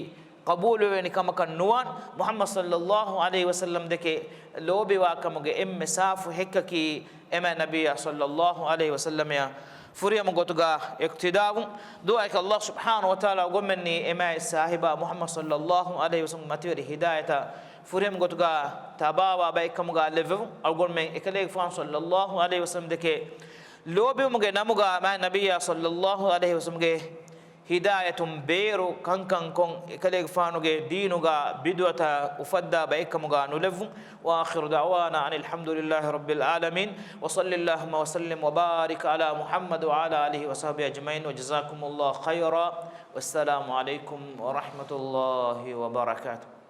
ޤަބޫލުވެވެނި ކަމަކަށް ނުވާން. މުޙައްމަދު ޞައްލައްލާހު ޢަލައިހި ވަސައްލަމް ދެކެ ލޯބިވާ ކަމުގެ އެންމެ ސާފު ހެއްކަކީ، އެމާތް ނަބިއްޔާ ޞައްލައްލާހު ޢަލައިހި ވަސައްލަމައަށް ފުރިހަމަ ގޮތުގަ އިޤްތިދާވުން. ދުޢާއަކީ ﷲ ސުބްޙާނަހޫ ވަތަޢާލާ އަޅުގަނޑުމެންނީ އެމާތް ސާހިބާ މުޙައްމަދު ޞައްލައްލާހު ޢަލައިހި ވަސައްލަމްގެ މަތިވެރި ހިދާޔަތަށް ފުރިހަމަ ގޮތުގަ ތަބާވާ ބައެއްކަމުގަ ލެއްވެވުން. އަޅުގަނޑުމެން އެކަލޭގެފާނު ޞައްލައްލާހު ޢަލައިހި ވަސައްލަމް ދެކެ ލޯބިވުމުގެ ނަމުގަ މާތް ނަބިއްޔާ ޞައްލައްލާހު ޢަލައިހި ވަސައްލަމްގެ ހިދާޔަތުން ބޭރު ކަންކަން ކޮށް، އެކަލޭގެފާނުގެ ދީނުގަ ބިދުޢަތައް އުފައްދާ ބައެއްކަމުގަ ނުލެއްވުން. وآخر دعوانا أن الحمد لله رب العالمين، وصل اللهم وسلم وبارك على محمد وعلى آله وصحبه أجمعين، وجزاكم الله خيرا، والسلام عليكم ورحمة الله وبركاته.